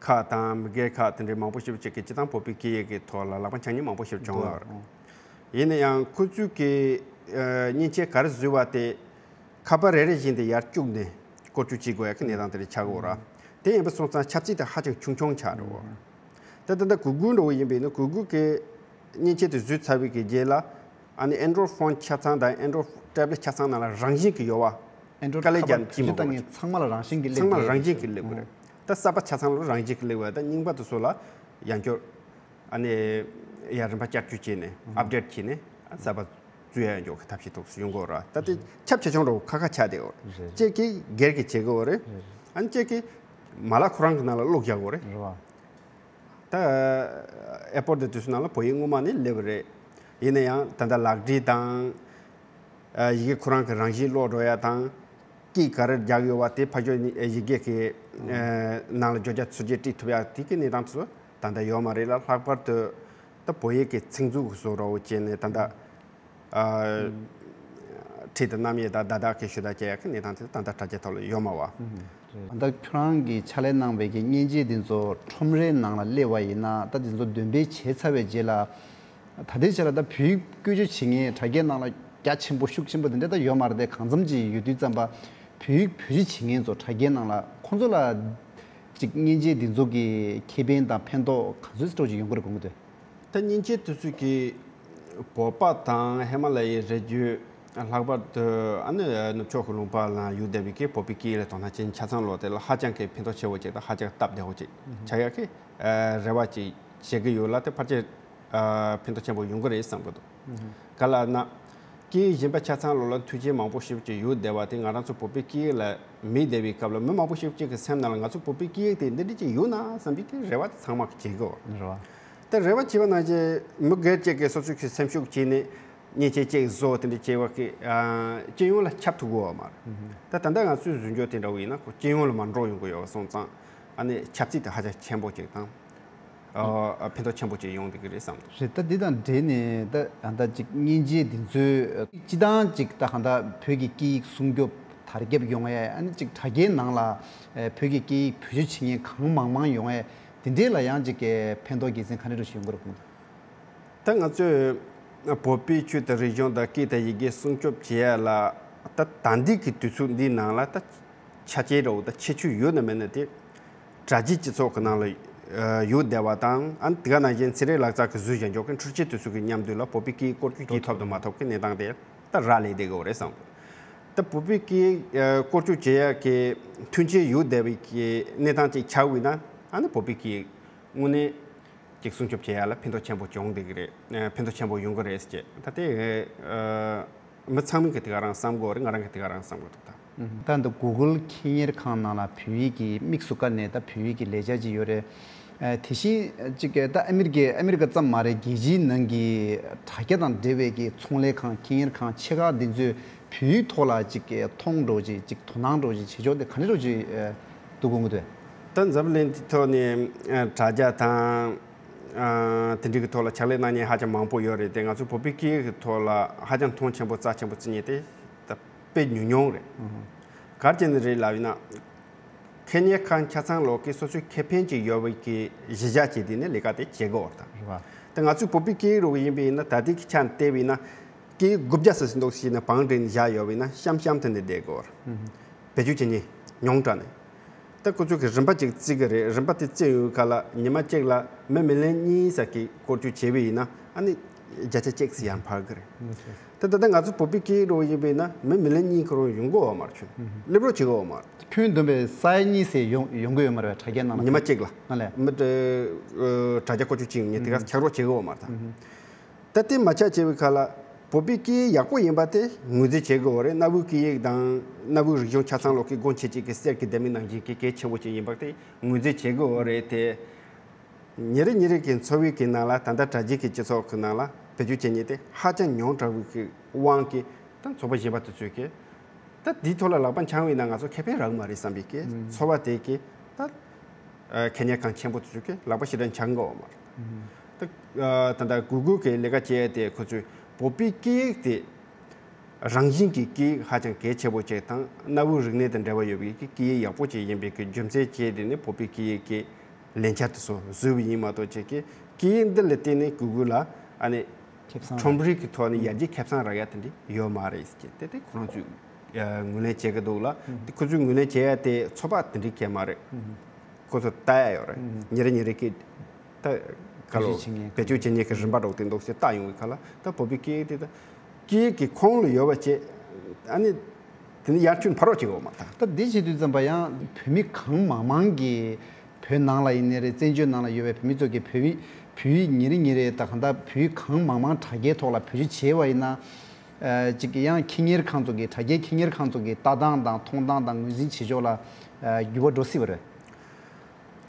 ཁག་དང་མི་སྒེར་ཁག་དེ་འདྲའི་མང་པོ་ཞིག་ཅིག་གིས་སྤྱིར་བཏང་བོད་པའི་སྐད་ཡིག་གི་ཐོག་ལ་ལག་པ་འཆང་མཁན་མང་པོ་ཞིག་བྱུང་ཡོད་རེད། ཡིན་ན་ཡང་ཁོ་ཚོས་ཀྱི་མཉེན་ཆས་ག་རེ་བཟོས་པ་དེ་ཁ་པར་རེ་རེ་བཞིན་དུ་ཡར་བཅུག་ནས་བཀོལ་སྤྱོད་བྱེད་དགོས་ཡ་གི་གནས་སྟངས་དེ་འདྲ་ཆགས་ཀྱི་ཡོད་རེད། དེ་ཡིན་པ་སོང་ཙང་ཁྱབ་ཚད་དེ་ཧ་ཅང་ཆུང་ཆུང་ཆགས་འགྲོ་གི་ཡོད་རེད། ད་ད་ལྟ་Google་འདྲ་བོ་ཡིན་པ་ཡིན་ན་Google་གི་མཉེན་ཆས་དེ་བཟོས་ཚར་བའི་གི་རྗེས་ལ་ཨ་ནི་Android phone་ཆ་ཚང་དང་Android tablet་ཆ་ཚང་ནང་ལ་རང་བཞིན་གྱི་ཡོད་པ། Android་དཀའ་ལས་ཁ་པར་རྒྱག་ཅི་མ་ཁྱོད་དགོས་པ་ཚང་མ་ལ་རང་བཞིན་གྱི་སླེབས་ཚང་མ་ལ་རང་བཞིན་གྱི་སླེབས་དགོས་རེད། ད་གསར་པ་ཆ་ཚང་ལ་རང་བཞིན་གྱི་སླེབས་དགོས་རེད། ད་རྙིང་པ་དེ་ཚོ་ལ་ཡང་བསྐྱར་ཨ་ནི་ཡར་རིམ་པ་བསྐྱར་བཅོས་བྱས་ནས་update་བྱས་ནས་གསར་པ་བཙུགས་ཡ་ཡོང་རྒྱུ་གི་ཐབས་ཤེས་ཐོག་སུ་ཡོང་གི་ཡོད་རེད། ད་དེ་ཁྱབ་ཆེ་ཆུང་འདྲ་བོ་ཁ་ཁ་ཆགས་བསྡད་ཡོད་རེད། གཅིག་གིས་སྒེར་གྱིས་བྱེད་ཀྱི་ཡོད་རེད། ཨ་ནི་གཅིག་གིས་མ་ལག་ཁོ་རང་གི་ནང་ལ་བླུགས་བཞག་གི་ཡོད་རེད། རེད་བ། ད་ཨེ་པོར་དེ་དུས་སུ་ནང་ལ་བོད་ཡིག་སྔོན་མ་ནས་སླེབས་པ་རེད། ཡིན་ན་ཡང་ད་ལྟ་ལག་བྲིས་དང་ཡི་གེ་ཁོ་རང་གི་རང་བཞིན་ལོག་འགྲོ་ཡ་དང་། དཀྱིལ་ག་རེ་རྒྱག་ཡོད་པ་དེ་ཕར་ཕྱོགས་ཡི་གེ་གི་ནང་ལ་བརྗོད་བྱ་ཚུར་བཅད་བྲིས་ཐུབ་ཡ་དེ་གི་གནས་སྟངས་དེ་ཚོ་ད་ལྟ་ཡོད་མ་རེད་ལ། ལྷག་པར་དུ་ད་བོད་ཡིག་གི་ཚིག་མཛོད་ཀྱི་བཟོ་འདྲ་བོ་བྱས་ནས་ད་ལྟ་ཁྲིད་དང་རྣམ་དབྱེ་དང་བརྡ་དག་གི་ཞུ་དག་བྱེད་ཡག་གི་གནས་སྟངས་དེ་ད་ལྟ་དྲ་རྒྱའི་ཐོག་ལ་ཡོད་མ་བ། ད་ཁྱོད་རང་གིས་ཕྱག་ལས་གནང་བའི་གི་མཉེན་ཆས་འདི་ཚོ་ཁྲོམ་རའི་ནང་ལ་སླེབས་པ་ཡིན་ན། ད་འདི་ཚོ་འདོན་སྤེལ་བྱས་ཚར་བའི་རྗེས་ལ་ད་ལྟའི་ཆ་ལ་ད་བོད་ཡིག་བཀོལ་སྤྱོད་བྱེད་མཁན་དྲ་རྒྱའི་ནང་ལ་རྒྱ་ཆེན་པོ་ཤུགས་ཆེན་པོ་དེ་འདྲ་ད་ཡོད་མ་རེད་དེ། གང་འཚམ་ཅིག་ཡོད་དུས་ཙམ་པ་བོད་ཡིག་བེད་སྤྱོད་བྱེད་མཁན་ཚོ་དྲ་རྒྱའི་ནང་ལ་ཁོང་ཚོ་ལ་ཅིག་མཉེན་ཆས་འདི་ཚོ་གི་ཁེ་ཕན་དང་ཕན་ཐོགས་ག་ཚོད་ཙམ་ཅིག་ཡོང་གི་རེད་དགོངས་ཀྱི་འདུག་ད་མཉེན་ཆས་དེ་ཚོ་གིས་བོད་པ་དང་ཧི་མ་ལ་ཡའི་རི་རྒྱུད། ལྷག་པར་དུ་ཨ་ནི་ནུབ་ཕྱོགས་ཀྱི་ལུང་པ་ལ་ཡོད་བསྡད་པའི་གི་བོད་པའི་སྐད་ཡིག་ལ་དོ་སྣང་བྱེད་མཁན་ཆ་ཚང་ལོ་དེ་ལ་ཧ་ཅང་གི་ཕན་ཐོགས་ཆེ་བོ་ཅིག་དང་ཧ་ཅང་སྟབས་བདེ་བོ་ཅིག་ཆགས་ཡག་གི་རེ་བ་ཅིག་བྱེད་ཀྱི་ཡོད་ལ། དེ་ཕལ་ཆེར་ཕན་ཐོགས་ཆེན་པོ་ཡོང་གི་རེད་བསམ་གི་འདུག་ག་ལ་ན། སྐད་ཡིག་གཞན་པ་ཆ་ཚང་ལོགས་ལ་མཐུན་རྐྱེན་མང་པོ་ཞེ་པོ་ཅིག་ཡོད་བསྡད་པ་དེ་ང་རང་ཚོ་བོད་པའི་སྐད་ཡིག་ལ་མེད་བསྡད་པའི་སྐབས་ལ་མི་མང་པོ་ཞེ་པོ་ཅིག་གི་སེམས་ནང་ལ་ང་ཚོ་བོད་པའི་སྐད་ཡིག་དེ་འདི་འདྲ་ཅིག་ཡོད་ན་བསམ་པའི་དེ་རེ་བ་དེ་ཚང་མ་བྱེད་དགོས། རེད་བ། དེ་རེ་བ་བྱས་པ་ནང་བཞིན་མི་སྒེར་གཅིག་གིས་སོ་སོའི་གི་སེམས་ཤུགས་བྱས་ནས་མཉེན་ཆས་གཅིག་བཟོ་དེ་འདྲ་བྱས་པ་གི་ཨ་སྤྱི་ཡོངས་ལ་ཁྱབ་ཐུབ་ཀྱི་ཡོད་མ་རེད། ད་ད་ལྟ་ང་ཚོའི་ཟུར་འཇོག་དེ་འདྲ་བོ་ཡིན་ན་ཁོ་སྤྱི་ཡོངས་ལ་མར་འགྲོ་ཡོང་གི་ཡོད་པ་སོང་ཙང་ཨ་ནི་ཁྱབ་ཚད་དེ་ཧ་ཅང་ཆེན་པོ་ཅིག་དང་། ཨ་ཕན་ཐོགས་ཆེན་པོ་ཅིག་ཡོང་བསྡད་ཀྱི་རེད་བསམ་འདུག་རེད། ད་འདི་དང་འབྲེལ་ནས་ད་ད་ཅིག་མཉེན་ཆས་འདི་ཚོས་སྤྱི་བཏང་ཅིག་ད་གང་ལྟར་བོད་ཀྱི་སྐད་ཡིག་སྲུང་སྐྱོབ་དར་ཁྱབ་ཡོང་ཡས། ཨ་ནི་ཅིག་དྲ་རྒྱའི་ནང་ལ་ཨེ་བོད་ཀྱི་སྐད་ཡིག་བེད་སྤྱོད་བྱེད་མཁན་གང་མང་མང་ཡོང་ཡས། དེ་འདྲས་ལ་ཡང་ཅིག་གི་ཕན་ཐོགས་དགེ་མཚན་ག་འདྲ་འདྲ་ཞིག་ཡོང་གི་རེད་དགོངས་འདུག་ད་ང་ཚོས་བོད་པའི་ཆོས་དང་རིག་གཞུང་དང་སྐད་དང་ཡི་གེ་སྲུང་སྐྱོབ་བྱེད་ཡ་ལ་ད་ད་འདི་གི་དུས་ཚོད་འདིའི་ནང་ལ་ད་ཆ་རྐྱེན་འདྲ་བོ་དང་ཁྱད་ཆོས་ཡོད་ན་མེད་ན་དེ་དྲ་རྒྱའི་སྤྱི་ཚོགས་ཀྱི་ནང་ལ་ཡོད་བསྡད་པ་དང་། ཨ་ནི་དེ་ག་ནང་བཞིན་ཚན་རིག་ལག་རྩལ་གྱི་ཟུར་བཞག་འཇོག་མཁན་འཕྲུལ་ཆས་དེ་ཚོ་གི་མཉམ་དུ་ལ་བོད་པའི་སྐད་ཡིག་བཀོལ་སྤྱོད་བྱེད་ཐུབ་དང་མ་ཐུབ་ཀྱི་གནས་སྟངས་དེ་ད་རག་ལས་བསྡད་ཀྱི་ཡོད་རེད་བསམ་གི། ད་བོད་པའི་སྐད་ཡིག་བཀོལ་སྤྱོད་བྱེད་ཡ་གི་མཐུན་རྐྱེན་ཡོད་བསྡད་པའི་གི་གནས་སྟངས་ཅིག་ཆགས་པ་ཡིན་ན་ཨ་ནི་བོད་པའི་སྐད་ཡིག་དངོས་གནས་ཅིག་སྲུང་སྐྱོབ་བྱེད་ཡ་ལ་ཕན་ཐོགས་ཆེན་པོ་བྱུང་བསྡད་ཀྱི་རེད། ཨ་ཕན་ཐོགས་ཆེན་པོ་ཡོང་གི་རེད་ཟེར་བྱས། ད་དེ་ཨ་མི་ཚང་མས་གི་དེ་ག་རང་བསམ་གྱི་ཡོད་རེད། ང་རང་གི་དེ་ག་རང་བསམ་གྱི་འདུག་ད། ད་འདི་གུ་གུལ་ཁེ་གཉེར་ཁང་ནང་ལ་བོད་ཡིག་གི་དམིགས་སུ་བཀར་ནས་ད་བོད་ཡིག་གི་ལས་འཆར་ཅིག་ཡོད་རེད། ཨ་དེ་བཞིན་ཅིག་ད་ཨ་མི་རི་ཀའི་ཨ་མི་རི་ཀ་ཙམ་མ་རེད། རྒྱལ་སྤྱིའི་ནང་གི་དྲ་རྒྱ་དང་འབྲེལ་བའི་གི་ཚོང་ལས་ཁང་ཁེ་གཉེར་ཁང་ཆེ་ཁག་འདི་ཚོས་བོད་ཡིག་ཐོག་ལ་ཅིག་མཐོང་འགྲོ་ཅིག་ཅིག་དོ་སྣང་འགྲོ་ཅིག་བྱེད་ཕྱོགས་དེ་ག་འདྲ་འདྲ་ཅིག་འདུག་དགོངས་ཀྱི་འདུག་ད་འཛམ་གླིང་འདི་ཐོག་ནས་ཨ་དྲ་རྒྱ་དང་ཨ་དེ་འདྲའི་གི་ཐོག་ལ་ཕྱག་ལས་གནང་མཁན་ཧ་ཅང་མང་པོ་ཡོད་རེད་དེ། ང་ཚོ་བོད་པའི་སྐད་ཡིག་གི་ཐོག་ལ་ཧ་ཅང་མཐོང་ཆེན་པོ་རྩ་ཆེན་པོ་བརྩི་མཁན་དེ་ད་དཔེ་ཉུང་ཉུང་རེད། ག་རེ་བྱས་ནས་རེད་ལབ་ཡིན་ན། ཁེ་གཉེར་ཁང་ཆ་ཚང་ལོག་གི་སོ་སོའི་ཁེ་ཕན་ཅིག་ཡོད་པའི་གི་གཞི་བཞག་བྱས་དེ་ནས་ལས་ཀ་དེ་བྱེད་དགོས་པ་དང་། རེད་བ། ད་ང་ཚོའི་བོད་པའི་སྐད་ཡིག་རོགས་ཡིན་པ་ཡིན་ན། ད་ལྟའི་གི་ཆ་ནས་བལྟས་པ་ཡིན་ན་སྐད་ཡིག་དགུ་བརྒྱ་ཙམ་ཞིག་འདུག་ཟེར་ནས་བང་བསྒྲིགས་ནས་བཞག་ཡོད་པ་ཡིན་ན་གཤམ་གཤམ་དེ་འདྲ་བསྡད་དགོས་པ་རེད། བེད་སྤྱོད་བྱེད་མཁན་ཉུང་དྲགས་ནས། ད་ཁོ་ཚོས་གི་རིན་པ་ཅིག་བརྩི་གི་རེད། རིན་པ་དེ་བརྩི་ཡོང་བའི་ཁ་ལ་ཉི་མ་གཅིག་ལ་མི་མི་ལི་ཡོན་གཉིས་ཙམ་གིས་བཀོལ་སྤྱོད་བྱས་པ་ཡིན་ན་ཨ་ནི་བརྒྱ་ཆ་གཅིག་ཙམ་ཡར་འཕར་གི་རེད། ད་ད་ལྟ་ང་ཚོ་བོད་པའི་སྐད་ཡིག་རོགས་ཡིན་པ་ཡིན་ན་མི་མི་ལི་ཡོན་གཉིས་ཁོ་རང་ཡོང་གི་ཡོད་མ་རེད། ཁྱོད་སླེབས་རོགས་བྱེད་གི་ཡོད་མ་རེད། ཁྱོན་བསྡོམས་པའི་ས་ཡ་གཉིས་ཙམ་ཡོང་ཡོང་གི་ཡོད་མ་རེད་པས། དྲ་རྒྱའི་ནང་ལ་ཉི་མ་གཅིག་ལ་ཨ་ལས། མི་དྲ་རྒྱ་བཀོལ་སྤྱོད་བྱེད་མཁན་དེ་ག་ཆགས་རོགས་བྱེད་གི་ཡོད་མ་རེད་ད། ད་དེ་མ་ཆགས་བྱས་པའི་ཁ་ལ་བོད་པའི་སྐད་ཡིག་ཡག་པོ་ཡིན་པ་དེ་ངོས་འཛིན་བྱེད་དགོས་པ་རེད། གནའ་བོའི་སྐད་ཡིག་དང་གནའ་བོའི་རིག་གཞུང་ཆ་ཚང་ལོག་གི་སྒོ་འབྱེད་ཅིག་གི་གསེར་གྱི་ལྡེ་མིག་ནང་བཞིན་གྱི་གལ་ཆེན་པོ་ཅིག་ཡིན་པ་དེ་ངོས་འཛིན་བྱེད་དགོས་པ་རེད་དེ། ཉིན་རེ་ཉིན་རེ་གི་འཚོ་བའི་གི་ནང་ལ་ད་ལྟ་དྲ་རྒྱའི་གི་སྤྱི་ཚོགས་ཀྱི་ནང་ལ་བེད་སྤྱོད་བྱེད་མཁན་དེ་ཧ་ཅང་ཉུང་དྲགས་པའི་གི་དབང་གིས་ད་ཚོགས་པ་གཞན་པ་དེ་ཚོས་གི་ད་འདིའི་ཐོག་ལ་ལག་པ་འཆང་བ་ཡིན་ན་ང་ཚོ་ཁེ་ཕན་རག་གི་མ་རེད་བསམ་པའི་གི་ཚོར་བ་དེ་གི་ད་ཨ་ཁེ་གཉེར་ཁང་ཆེན་པོ་དེ་ཚོས་གི་ལག་པ་ཞེ་དྲག་འཆང་གི་ཡོད་མ་རེད། ད་ཨ་ད་ལྟ་གུ་གུལ་གི་ལས་ཀ་བྱེད་ཡ་དེ་ཁོ་ཚོས་བོད་པའི་སྐད་ཡིག་དེ་རང་བཞིན་གྱི་སྐད་ཡིག་ཧ་ཅང་གལ་ཆེ་པོ་ཅིག་དང་གནའ་བོའི་རིག་གནས་དང་འབྲེལ་བ་ཡོད་པའི་གི་སྐད་ཡིག་ཡག་པོ་ཅིག་ཡིན་པའི་གི་རྒྱུ་མཚན་བྱས་དེ་ནི་བོད་པའི་སྐད་ཡིག་གི་ལས་འཆར་དེ་ཚོ་བཟོས་པ་ཡིན་མ་གཏོགས་ཅིག་གི་སྐད་ཡིག་འདི་ལ་བརྟེན་ནས་གུ་གུལ་ལ་ཨ་ནི་ཁེ་བཟང་ཁྲོམ་རའི་གི་ཐོག་ནས་ཡར་རྒྱས་ཁེ་བཟང་རག་ཡ་དེ་འདྲ་ཡོད་མ་རེད་ཟེར་གྱི་དེ་དེ་ཁོ་རང་ཚོས་ཨ་ངོས་ལེན་བྱེད་ཀྱི་འདུག་ལ། དེ་ཁོ་ཚོས་ངོས་ལེན་བྱེད་ཡ་དེ་ཚོད་དཔག་དེ་འདྲ་གང་ཡང་མ་རེད། ཁོ་ཚོ་ལྟ་ཡ་ཡོད་རེད། ཉིན་རེ་ཉིན་རེ་གི་ད་ག་ལོ་བེད་སྤྱོད་བྱེད་མཁན་བེད་སྤྱོད་བྱེད་མཁན་གྱི་རིམ་པ་འདྲ་བོ་དེ་འདུག་ཟེར་ལྟ་ཡོང་བའི་ཁ་ལ་ད་བོད་པའི་སྐད་ཡིག་དེ་ད་སྐད་ཡིག་གི་ཁོངས་ལ་ཡོད་པ་བྱས་ཨ་ནི་དེ་ནི་ཡར་ཁྱོན་ཕར་རོགས་བྱེད་དགོས་མ་ད། ད་འདི་བྱེད་དུས་ཙམ་པ་ཡང་བོད་མི་གང་མང་མང་གིས་བོད་ནང་ལ་ཡིན་ནའི་རེད། བཙན་བྱོལ་ནང་ལ་ཡོད་པའི་བོད་མི་ཚོ་གིས་བོད་ཡིག་བོད་ཡིག་ཉིན་རེ་ཉིན་རེ་ད་གང་ལྟར་བོད་ཡིག་གང་མང་མང་དྲ་རྒྱའི་ཐོག་ལ་བེད་སྤྱོད་བྱས་པ་ཡིན་ན། ཨ་ཅིག་ཡང་ཁེ་གཉེར་ཁང་ཚོ་གི་དྲ་རྒྱའི་ཁེ་གཉེར་ཁང་ཚོ་གི་ལྟ་སྟངས་དང་མཐོང་སྟངས་དང་ངོས་འཛིན་བྱེད་ཕྱོགས་ལ་ཨ་འགྱུར་བ་འགྲོ་སྲིད་པ་རེད།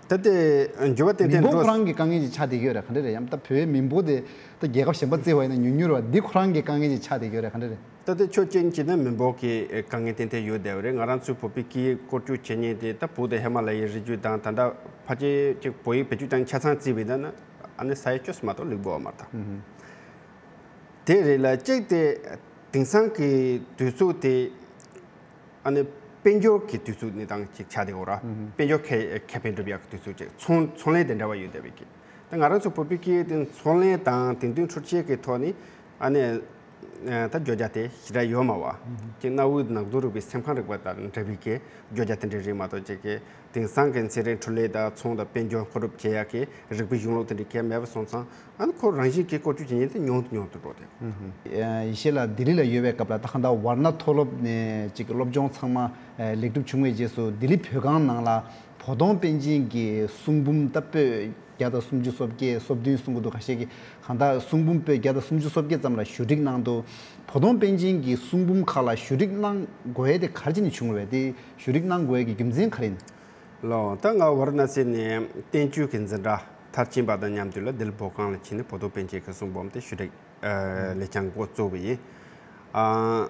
ད་ལྟའི་འགྱུར་བ་ཏན་ཏན་མི་འབོར་འགྲོ། ཁོ་རང་གི་དཀའ་ངལ་ཅིག་ཆགས་བསྡད་ཀྱི་ཡོད་རེད། ག་འདྲ་རེད། ཡང་ད་བོད་མི་འབོར་དེ་ད་རྒྱལ་ཁབ་གཞན་པ་བརྩི་བ་ཡིན་ན་ཉུང་ཉུང་རེད་བ། འདི་ཁོ་རང་གི་དཀའ་ངལ་ཅིག་ཆགས་བསྡད་ཀྱི་ཡོད་རེད། ག་འདྲ་རེད། ད་ལྟ་ཕྱོགས་གཅིག་ནས་བྱས་ན་མི་འབོར་གྱི་དཀའ་ངལ་ཏན་ཏན་ཡོད་བསྡད་པ་རེད། ང་རང་ཚོའི་བོད་པའི་སྐད་ཡིག་བཀོལ་སྤྱོད་བྱེད་མཁན་དེ་ད་བོད་དང་ཧི་མ་ལ་ཡའི་རི་རྒྱུད་དང་ད་ལྟ་ཕལ་ཆེར་ཅིག་བོད་ཡིག་བེད་སྤྱོད་བཏང་ཆ་ཚང་བརྩིས་པ་ཡིན་ན་ཨ་ནི་ས་ཡ་བཅུ་ཙམ་མ་གཏོགས་སླེབས་ཀྱི་ཡོད་མ་རེད་ད། དེ་རེད་ལ། གཅིག་དེ་དེང་སང་གི་དུས་ཚོད་དེ་ཨ་ནི་དཔལ་འབྱོར་གྱི་དུས་ཚོད་གནས་སྟངས་ཅིག་ཆགས་བསྡད་ཡོད་ར། དཔལ་འབྱོར་ཁེ་ཁེ་ཕན་སྒྲུབ་ཡག་གི་དུས་ཚོད་ཅིག་ཚོང་ཚོང་ལས་དང་འབྲེལ་བ་ཡོད་བསྡད་པའི་གི། ད་ང་རང་ཚོ་བོད་པའི་སྐད་ཡིག་དེ་ཚོང་ལས་དང་དེང་དུས་འཕྲུལ་ཆས་ཀྱི་ཐོག་ནས་ཨ་ནི་ད་བརྗོད་བྱ་དེ་ཞེ་དྲག་ཡོད་མ་རེད་བ། ཅིག་གནའ་བོའི་ནག་རྫུན་རིག་པའི་སེམས་ཁམས་རིག་པ་དང་འབྲེལ་བའི་གི་བརྗོད་བྱ་དེ་འདྲ་རེད་མ་གཏོགས་ཅིག་གི་དེང་སང་གི་ཚན་རིག་འཕྲུལ་ལས་དང་ཚོང་དང་དཔལ་འབྱོར་མཁོ་སྒྲུབ་བྱེད་ཡག་གི་རིག་པའི་གཞུང་ལུགས་དེ་འདྲ་གང་ཡང་མེད་པ་སོང་ཙང་ཨ་ནི་ཁོ་རང་བཞིན་གྱིས་བཀོལ་སྤྱོད་བྱེད་མཁན་དེ་ཉུང་དུ་ཉུང་དུ་འགྲོ་བསྡད། ཡེ་ཤེས་ལགས་ལྡི་ལི་ལ་ཡོད་པའི་སྐབས་ལ་ད་གང་ལྟར་ཝར་ཎ་མཐོ་སློབ་ནས་ཅིག་སློབ་སྦྱོང་ཚང་མ་ལེགས་གྲུབ་བྱུང་བའི་རྗེས་སུ་ལྡི་ལི་བོད་ཁང་ནང་ལ་བོ་དོང་པཎ་ཆེན་གྱི་གསུང་འབུམ་ད་པོད་ བརྒྱ་དང་སུམ་ཅུ་སོ་བརྒྱད་སོ་བདུན་གསུང་གི་འདུག་ཁ་ཤས་ཀྱིས་གང་ལྟར་གསུང་འབུམ་པོད་བརྒྱ་དང་སུམ་ཅུ་སོ་བརྒྱད་ཙམ་ལ་ཞུ་སྒྲིག་གནང་འདུག་བོ་དོང་པཎ་ཆེན་གྱི་གསུང་འབུམ་ཁག་ལ་ཞུ་སྒྲིག་གནང་དགོས་ཡས་དེ་ག་རེ་བྱས་ནས་བྱུང་བས། དེ་ཞུ་སྒྲིག་གནང་དགོས་ཡས་ཀྱི་རྒྱུ་མཚན་ག་རེ་ཡིན། ལགས། ད་ང་ཝཱ་ར་ཎ་སི་ནས་བསྟན་བཅོས་ཀྱི་འཛིན་གྲྭ་མཐར་ཕྱིན་པ་དང་མཉམ་དུ་ལ་ལྡི་ལི་བོད་ཁང་ལ་ཕྱིན་ནས་བོ་དོང་པཎ་ཆེན་གྱི་གསུང་འབུམ་དེ་ཞུ་སྒྲིག་ཨ་ལས་འཆར་འགོ་བཙུགས་པ་ཡིན། ཨ་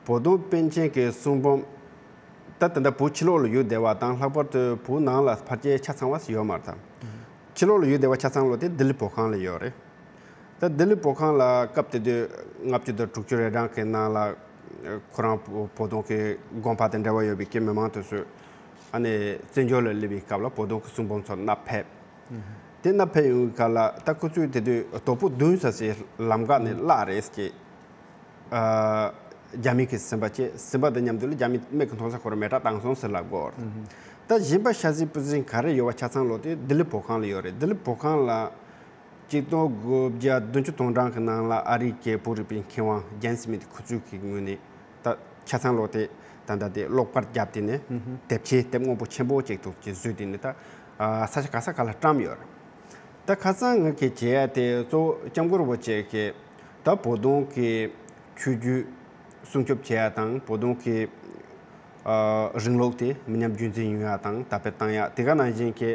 བོ་དོང་པཎ་ཆེན་གྱི་གསུང་འབུམ་ད་ད་ལྟ་བོད་ཕྱི་ལོགས་ལ་ཡོད་བསྡད་པ་དང་། ལྷག་པར་དུ་བོད་ནང་ལ་ཕལ་ཆེར་ཆ་ཚང་བ་ཞིག་ཡོད་མ་རེད་དམ། ཕྱི་ལོགས་ལ་ཡོད་བསྡད་པ་ཆ་ཚང་ལོ་དེ་ལྡི་ལི་བོད་ཁང་ལ་ཡོད་རེད། ད་ལྡི་ལི་བོད་ཁང་ལ་སྐབས་དེ་དུས་ལྔ་བཅུ་དང་དྲུག་ཅུ་རེ་གྲངས་ཀྱི་ནང་ལ་ཁོ་རང་བོ་དོང་གི་དགོན་པ་དང་འབྲེལ་བ་ཡོད་པའི་གི་མི་མང་དེ་ཚོས་ཨ་ནི་བཙན་བྱོལ་ལ་སླེབས་པའི་སྐབས་ལ་བོ་དོང་གི་གསུང་འབུམ་ཚོ་མནའ་ཕེབས། དེ་མནའ་ཕེབས་ཡོང་བའི་སྐབས་ལ་ད་ཁོ་ཚོས་དེ་དུས་དོ་པོ་བདུན་ཟེར་སའི་ལམ་འགག་ནས་བརླགས་རེད་ཟེར་གྱི། ཨ་རྒྱ་མི་གིས་ཟིན་པ་བྱས། ཟིན་པ་དང་མཉམ་དུ་ལ་རྒྱ་མི་མིག་གིས་མཐོང་ས་ཁོ་རང་མེ་སྲེག་བཏང་སོང་ཟེར་ལབ་ཀྱི་ཡོད་རེད། ད་གཞན་པ་ཤ་ཟིན་པུ་ཟིན་ག་རེ་ཡོད་པ་ཆ་ཚང་ལོ་དེ་ལྡི་ལི་བོད་ཁང་ལ་ཡོད་རེད། ལྡི་ལི་བོད་ཁང་ལ་ཆིག་སྟོང་དགུ་བརྒྱ་བདུན་ཅུ་དོན་གྲངས་ཀྱི་ནང་ལ་ཨ་རིའི་གི་བོད་རིག་པའི་མཁས་དབང་ཇན་སི་མིད་ཁོ་ཚོའི་གི་ངོས་ནས་ད་ཆ་ཚང་ལོ་དེ་ད་ལྟ་དེ་ཀློག་པར་བརྒྱབ་དེ་ནས་དེབ་ཆེན་དེབ་སྔོན་པོ་ཆེན་པོ་ཅིག་ཐོག་ཅིག་བཟོས་དེ་ནས་ད་ཨ་ས་ཆ་ག་ས་ག་ལ་བཀྲམ་ཡོད་རེད། ད་ཁ་སང་ངེད་ཀྱིས་བྱས་ཡ་དེ་གཙོ་བོ་སྐྱབས་མགོན་རིན་པོ་ཆེ་གིས་ད་བོད་དོན་གྱི་ཆོས་བརྒྱུད་སྲུང་སྐྱོབ་བྱེད་ཡ་དང་། བོད་དོན་གྱི་ཨ་རིང་ལུགས་དེ་མི་ཉམས་རྒྱུན་འཛིན་ཡོང་ཡ་དང་དར་སྤེལ་གཏོང་ཡ། དེ་ག་ནང་བཞིན་གྱི་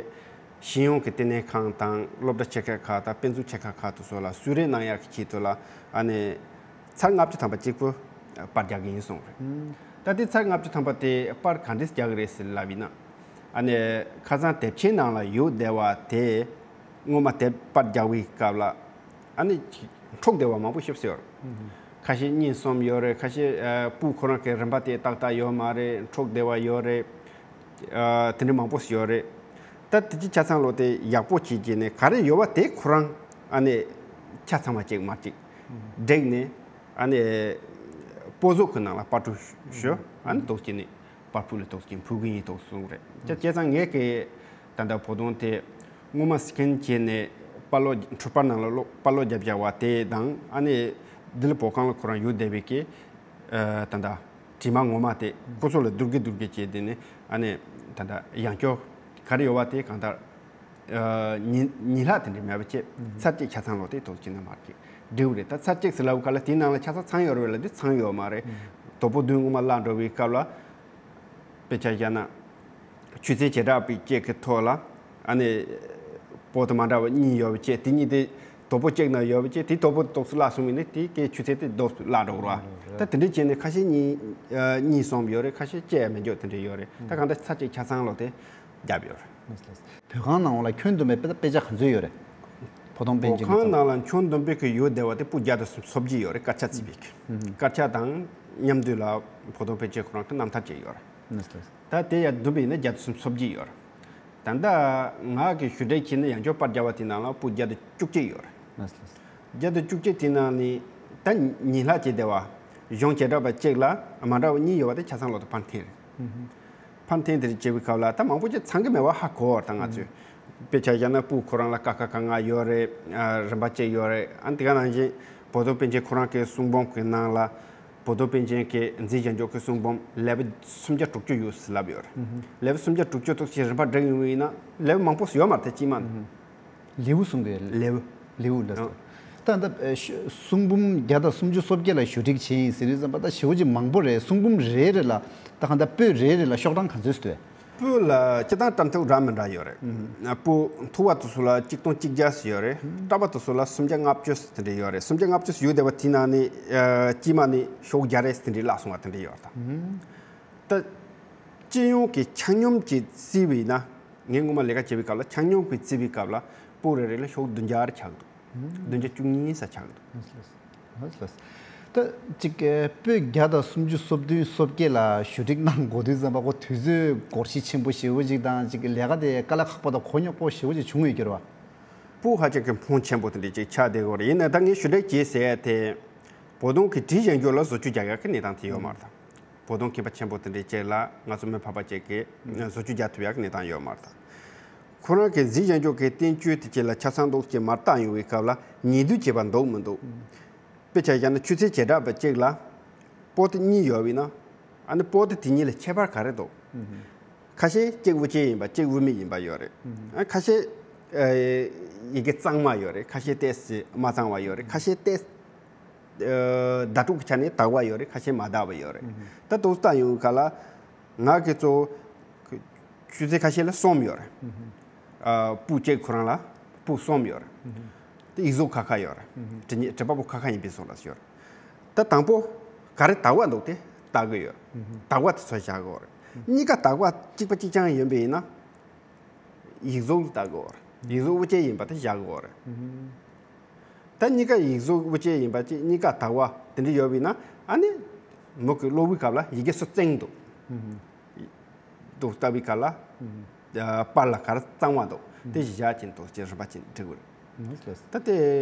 ཤེས་ཡོན་གྱི་ལྟེ་གནས་ཁང་དང་སློབ་གྲྭ་ཆེ་ཁག་ཁག་དང་དཔེ་མཛོད་ཆེ་ཁག་ཁག་དེ་ཚོ་ལ་གསོལ་རས་གནང་ཡག་གི་ཆེད་དུ་ལ་ཨ་ནི་ཚར་ལྔ་བཅུ་ཐམ་པ་གཅིག་པུ་པར་རྒྱག་གི་ཡིན་གསུངས་རེད། ད་དེ་ཚར་ལྔ་བཅུ་ཐམ་པ་དེ་པར་ག་འདྲས་རྒྱག་གི་རེད་ཟེར་ལབ་ཡིན་ན། ཨ་ནི་ཁ་སང་དེབ་ཆེན་ནང་ལ་ཡོད་བསྡད་པ་དེ་སྔོན་མ་དེབ་པར་རྒྱག་པའི་སྐབས་ལ་ཨ་ནི་འཕྲོག་བསྡད་པ་མང་པོ་ཞིག་ཡོད་རེད། ཁ་ཤས་གཉིས་གསུམ་ཡོད་རེད། ཁ་ཤས་ཨ་སྤུ་གུ་ཁོ་རང་གི་རིན་པ་དེ་ཏག་ཏག་ཡོད་མ་རེད། འཕྲོག་བསྡད་པ་ཡོད་རེད། ཨ་དེ་འདྲ་མང་པོ་ཞིག་ཡོད་རེད། ད་དེ་ཅི་ཆ་ཚང་ལོ་དེ་ཡག་པོ་བྱས་རྗེས་ནས་ག་རེ་ཡོད་པ་དེ་ཁོ་རང་ཨ་ནི་ཆ་ཚང་བ་གཅིག་མ་གཅིག་བསྒྲིགས་ནས་ཨ་ནི་སྤོ་བཟོ་གི་ནང་ལ་པར་སྐྲུན་ཞུ། ཨ་ནི་འདུག་བྱས་ནས་པར་ཕུད་ལ་འདུག་བྱས་ཕུལ་གི་ཡིན་འདུག་གསུངས་རེད། ད་བྱས་ཙང་ངས་ཀྱི་ད་ལྟ་བོད་དོན་དེ་སྔོན་མ་སི་ཀེན་བྱས་ནས་པར་ལོག་འཕྲུལ་པར་ནང་ལ་ཀློག་པར་ལོག་བརྒྱབ་བྱ་བ་དེ་དང་། ཨ་ནི་ལྡི་ལི་བོད་ཁང་ལ་ཁོ་རང་ཡོད་བསྡད་པའི་གི་ཨ་ད་ལྟ་བྲིས་མ་ངོ་མ་དེ་ཁོ་ཚོ་ལ་བསྡུར་གི་བསྡུར་གི་བྱས་དེ་ནས་ཨ་ནི་ད་ལྟ་ཡང་བསྐྱར་ག་རེ་ཡོད་པ་དེ་གང་ལྟར་ཨ་ཉིས་ཉིས་ལྷག་དེ་འདྲ་མེད་པ་བྱས། ཚར་གཅིག་ཆ་ཚང་ལོ་དེ་དོགས་ཀྱི་ན་མར་གྱི་འབྲིའུ་རེད། ད་ཚར་གཅིག་ཟེར་ལབ་ག་ལ་དེའི་ནང་ལ་ཆ་ཚང་ཚང་ཡོད་རེད་ལ་དེ་ཚང་ཡོད་མ་རེད། དོ་པོ་བདུན་སྔོན་མ་བརླག་འགྲོ་བའི་སྐབས་ལ་དཔེ་ཆ་བཞག་ན་ཆོས་ཚན་བྱེ་བྲག་པའི་བཅས་ཀྱི་ཐོག་ལ་ཨ་ནི་པོ་ཏི་མ་འདྲ་བ་གཉིས་ཡོད་པ་བྱས། དེ་གཉིས་དེ་དོ་པོ་གཅིག་ན་ཡོད་པ་བྱས། དེ་དོ་པོ་དོགས་སུ་བརླག་སོང་བས་ནི་དེ་གའི་ཆོས་ཚན་དེ་དོགས་སུ་བརླག་འགྲོ་གི་རེད་བ། ད་དེ་འདྲ་བྱས་ནས་ཁ་ཤས་གཉིས་ཨ་གཉིས་གསུམ་ཡོད་རེད། ཁ་ཤས་བཅས་མི་འཇོག་དེ་འདྲ་ཡོད་རེད། ད་གང་ལྟར་ཚར་གཅིག་ཆ་ཚང་ལོ་དེ་བརྒྱབ་ཡོད་རེད། བོད་ཁང་ནང་ལ་ཁྱོན་བསྡོམས་པའི་དཔེ་དཔེ་ཆ་ག་ཚོད་ཡོད་རེད། བོད་དོན་པཎ་བོད་ཆེན་གྱི་ཁང་ཚོགས། ནང་ལ་ཁྱོན་བསྡོམས་པའི་གི་ཡོད་བསྡད་པ་དེ་སྤུ་བརྒྱ་དང་སོ་བརྒྱད་ཡོད་རེད། དཀར་ཆག་བརྩིས་པའི་གི། དཀར་ཆག་དང་མཉམ་དུ་ལ་བོད་དོན་པཎ་ཆེན་ཁོ་རང་གི་རྣམ་ཐར་བཅས་ཡོད་རེད། ད་དེ་ཡང་བསྡོམས་པ་ཡིན་ན་བརྒྱ་དང་སོ་བརྒྱད་ཡོད་རེད། ད་ལྟ་ང་གི་ཞུ་འབྲེལ་བྱས་ནས་ཡང་བསྐྱར་པར་རྒྱག་པ་དེ་ནང་ལ་སྤུ་བརྒྱ་དང་བཅུ་གཅིག་ཡོད་རེད། བརྒྱ་དང་བཅུ་གཅིག་དེ་ནང་ནས་ད་ཉིས་ལྷག་བྱས་བསྡད་པ་གཞུང་བྱེ་བྲག་པ་གཅིག་ལ་མ་འདྲ་བ་གཉིས་ཡོད་པ་དེ་ཆ་ཚང་ལོ་དེ་ཕར་འཐེན་རེད། ཕར་འཐེན་དེ་རེད་བྱེད་པའི་སྐབས་ལ་ད་མང་པོ་ཅིག་ཚང་གི་མེད་པ་ཧ་གོ་བར། ད་ང་ཚོས་དཔེ་ཆ་བཞག་ན་སྤུ་ཁོ་རང་ལ་ཀ་ཁ་ག་ང་ཡོད་རེད། ཨ་རིམ་པ་བཅས་ཡོད་རེད། ཨ་དེ་ག་ནང་བཞིན་བོད་དོན་པཎ་ཆེན་ཁོ་རང་གི་གསུང་འབུམ་གྱི་ནང་ལ་བོད་དོན་པཎ་ཆེན་གྱི་མཛེས་རྒྱན་སྐྱོང་གི་གསུང་འབུམ་ལེའུ་སུམ་བརྒྱ་དྲུག་ཅུ་ཡོད་ཟེར་ལབ་ཡོད་རེད། ལེའུ་སུམ་བརྒྱ་དྲུག་ཅུ་ཐོག་ཅིག་རིམ་པ་བསྒྲིགས་ཡོང་བ་ཡིན་ན་ལེའུ་མང་པོ་ཡོད་མ་རེད་དེ་གཅིག་མ་ནི། ལེའུ་གསུང་གི་ལེའུ། ལེའུ་ལ་ཟེར། ད་ལྟ་ཨ་ཤ་གསུང་འབུམ་བརྒྱ་དང་སུམ་ཅུ་སོ་བརྒྱད་ལ་ཞུ་སྒྲིག་བྱས་ཡིན་ཟེར་དུས་ཙམ་པ་ད་ཞེ་པོ་ཅིག་མང་པོ་རེད། གསུང་འབུམ་རེ་རེ་ལ་ད་གང་ལྟར་པོད་རེ་རེ་ལ་ཤོག་གྲངས་ག་ཚོད་ཟེར་དུས། པོད་ལ་སྤྱིར་བཏང་གྲངས་ཐོ་འདྲ་མི་འདྲ་ཡོད་རེད། པོད་མཐོ་བ་དེ་ཚོ་ལ་གཅིག་སྟོང་གཅིག་བརྒྱ་ཟེར་ཡོད་རེད། སྐྲག་པ་དེ་ཚོ་ལ་སུམ་བརྒྱ་ལྔ་བཅུ་ཟེར་དེ་འདྲ་ཡོད་རེད། སུམ་བརྒྱ་ལྔ་བཅུ་ཟེར་ཡོད་བསྡད་པ་དེའི་ནང་ནས་ཨ་དཀྱིལ་མ་ནས་ཤོག་བརྒྱ་རེ་ཟེར་དེ་འདྲ་བརླག་སོང་བ་དེ་འདྲ་ཡོད་རེད་ད། ད་སྤྱི་ཡོངས་ཀྱི་ཆ་སྙོམས་ཀྱིས་བརྩིས་པ་ཡིན་ན། ངས་སྔོན་མ་ལས་ཀ་བྱེད་པའི་སྐབས་ལ་ཆ་སྙོམས་ཀྱིས་བརྩིས་པའི་སྐབས་ལ་པོད་རེ་རེ་ལ་ཤོག་བདུན་བརྒྱ་རེ་ཆགས་འདུག་བདུན་བརྒྱ་བཅུ་གཉིས་ཙམ་ཆགས་འདུག་ལགས་སོ། ད་ཅིག་པོད་བརྒྱ་དང་སུམ་ཅུ་སོ་བདུན་སོ་བརྒྱད་ལ་ཞུ་སྒྲིག་གནང་དགོས་དུས་ཙམ་པ་ཁོ་དུས་ཚོད་འགོར་ཤི་ཆེན་པོ་ཞེ་པོ་ཅིག་དང་། ཅིག་ལས་ཀ་དེ་དཀའ་ལས་ཁག་པོ་དང་གོ་རྙོག་པོ་ཞེ་པོ་ཅིག་བྱུང་ཡོད་ཀྱི་རེད་བ། པོད་ཧ་ཅང་གི་ཕོན་ཆེན་པོ་དེ་འདྲ་ཅིག་ཆགས་བསྡད་ཡོད་རེད། ཡིན་ནའི་ད་ངས་ཞུ་སྒྲིག་བྱས་ཟེར་ཡ་དེ་བོད་དོན་གྱི་བྲིས་གཞན་སྐྱོང་ལ་བཟོ་བཅོས་རྒྱག་ཡག་གི་གནས་སྟངས་དེ་ཡོད་མ་རེད་ད། བོད་དོན་མཁས་པ་ཆེན་པོ་དེ་འདྲའི་ཅིག་ལ་ང་ཚོ་མི་ཕལ་པ་ཅིག་གིས་བཟོ་བཅོས་རྒྱག་ཐུབ་ཡག་གི་གནས་སྟངས་ཡོད་མ་རེད། ཁོ་རང་གི་མཛེས་རྒྱན་སྐྱོང་གི་བསྟན་བཅོས་དེ་ཅིག་ལ་ཆ་ཚང་འདུག་ཅེས་མར་བཏང་ཡོང་བའི་སྐབས་ལ་ཉེས་འདུན་བྱས་པ་འདུག་མི་འདུག་དཔེ་ཆ་བཞག་ན་ཆོས་ཚན་བྱེ་བྲག་པ་གཅིག་ལ་པོ་ཏི་གཉིས་ཡོད་པ་ཡིན་ན། ཨ་ནི་པོ་ཏི་དེ་གཉིས་ལ་ཁྱད་པར་ག་རེ་འདུག་ཁ་ཤས་གཅིག་དབུ་ཅན་ཡིན་པ་གཅིག་དབུ་མེད་ཡིན་པ་ཡོད་རེད། ཨ་ཁ་ཤས་ ཡི་གེ་གཙང་མ་ཡོད་རེད། ཁ་ཤས་ཏོག་ཙམ་མ་གཙང་བ་ཡོད་རེད། ཁ་ཤས་ཏོག་ཙམ་བརྡ་དྲུག་གི་ཆ་ནས་དག་པ་ཡོད་རེད། ཁ་ཤས་མ་དག་པ་ཡོད་རེད། ད་དེ་ཚོ་ལྟ་ཡོང་ག་ལ། ང་གི་གཙོ་བོ་ཆུ་ཚོད་ཁ་ཤས་ལ་གསུམ་ཡོད་རེད། ཨ། པུས་གཅིག་ཁོ་རང་ལ་པུས་གསུམ་ཡོད་རེད། དེ་ཡིག་གཟུགས་ཁ་ཁ་ཡོད་རེད། བྲིས་ཉི་བྲིས་པ་པོ་ཁ་ཁ་ཡིན་པའི་བཟོ་འདྲ་ཞིག་ཡོད་རེད། ད་དང་པོ་ག་རེ་དག་པ་འདུག་དེ་ལྟ་གི་ཡོད། དག་པ་དེ་ཚོ་བཞག་གི་ཡོད་རེད། གཉིས་ཀ་དག་པ་གཅིག་པ་གཅིག་རྐྱང་ཡིན་པ་ཡིན་ན། ཡིག་གཟུགས་ལ་ལྟ་དགོས་རེད། ཡིག་གཟུགས་དབུ་ཅན་ཡིན་པ་དེ་བཞག་དགོས་རེད། ད་གཉིས་ཀ་ཡིག་གཟུགས་དབུ་ཅན་ཡིན་པ་ཅིག་གཉིས་ཀ་དག་པ་དེ་འདྲ་ཡོད་པ་ཡིན་ན། ཨ་ནི་མོ་གི་ཀློག་པའི་སྐབས་ལ་ཡི་གེ་སུ་བཙན་འདུག་འདུག་ལྟ་བའི་སྐབས་ལ། ཨ། པར་ལ་ག་རེ་གཙང་མ་འདུག་དེ་བཞག་ཅིང་འདུག་ཅེས་རིམ་པ་ཅིག་འབྲི་དགོས་རེད། ད་དེ་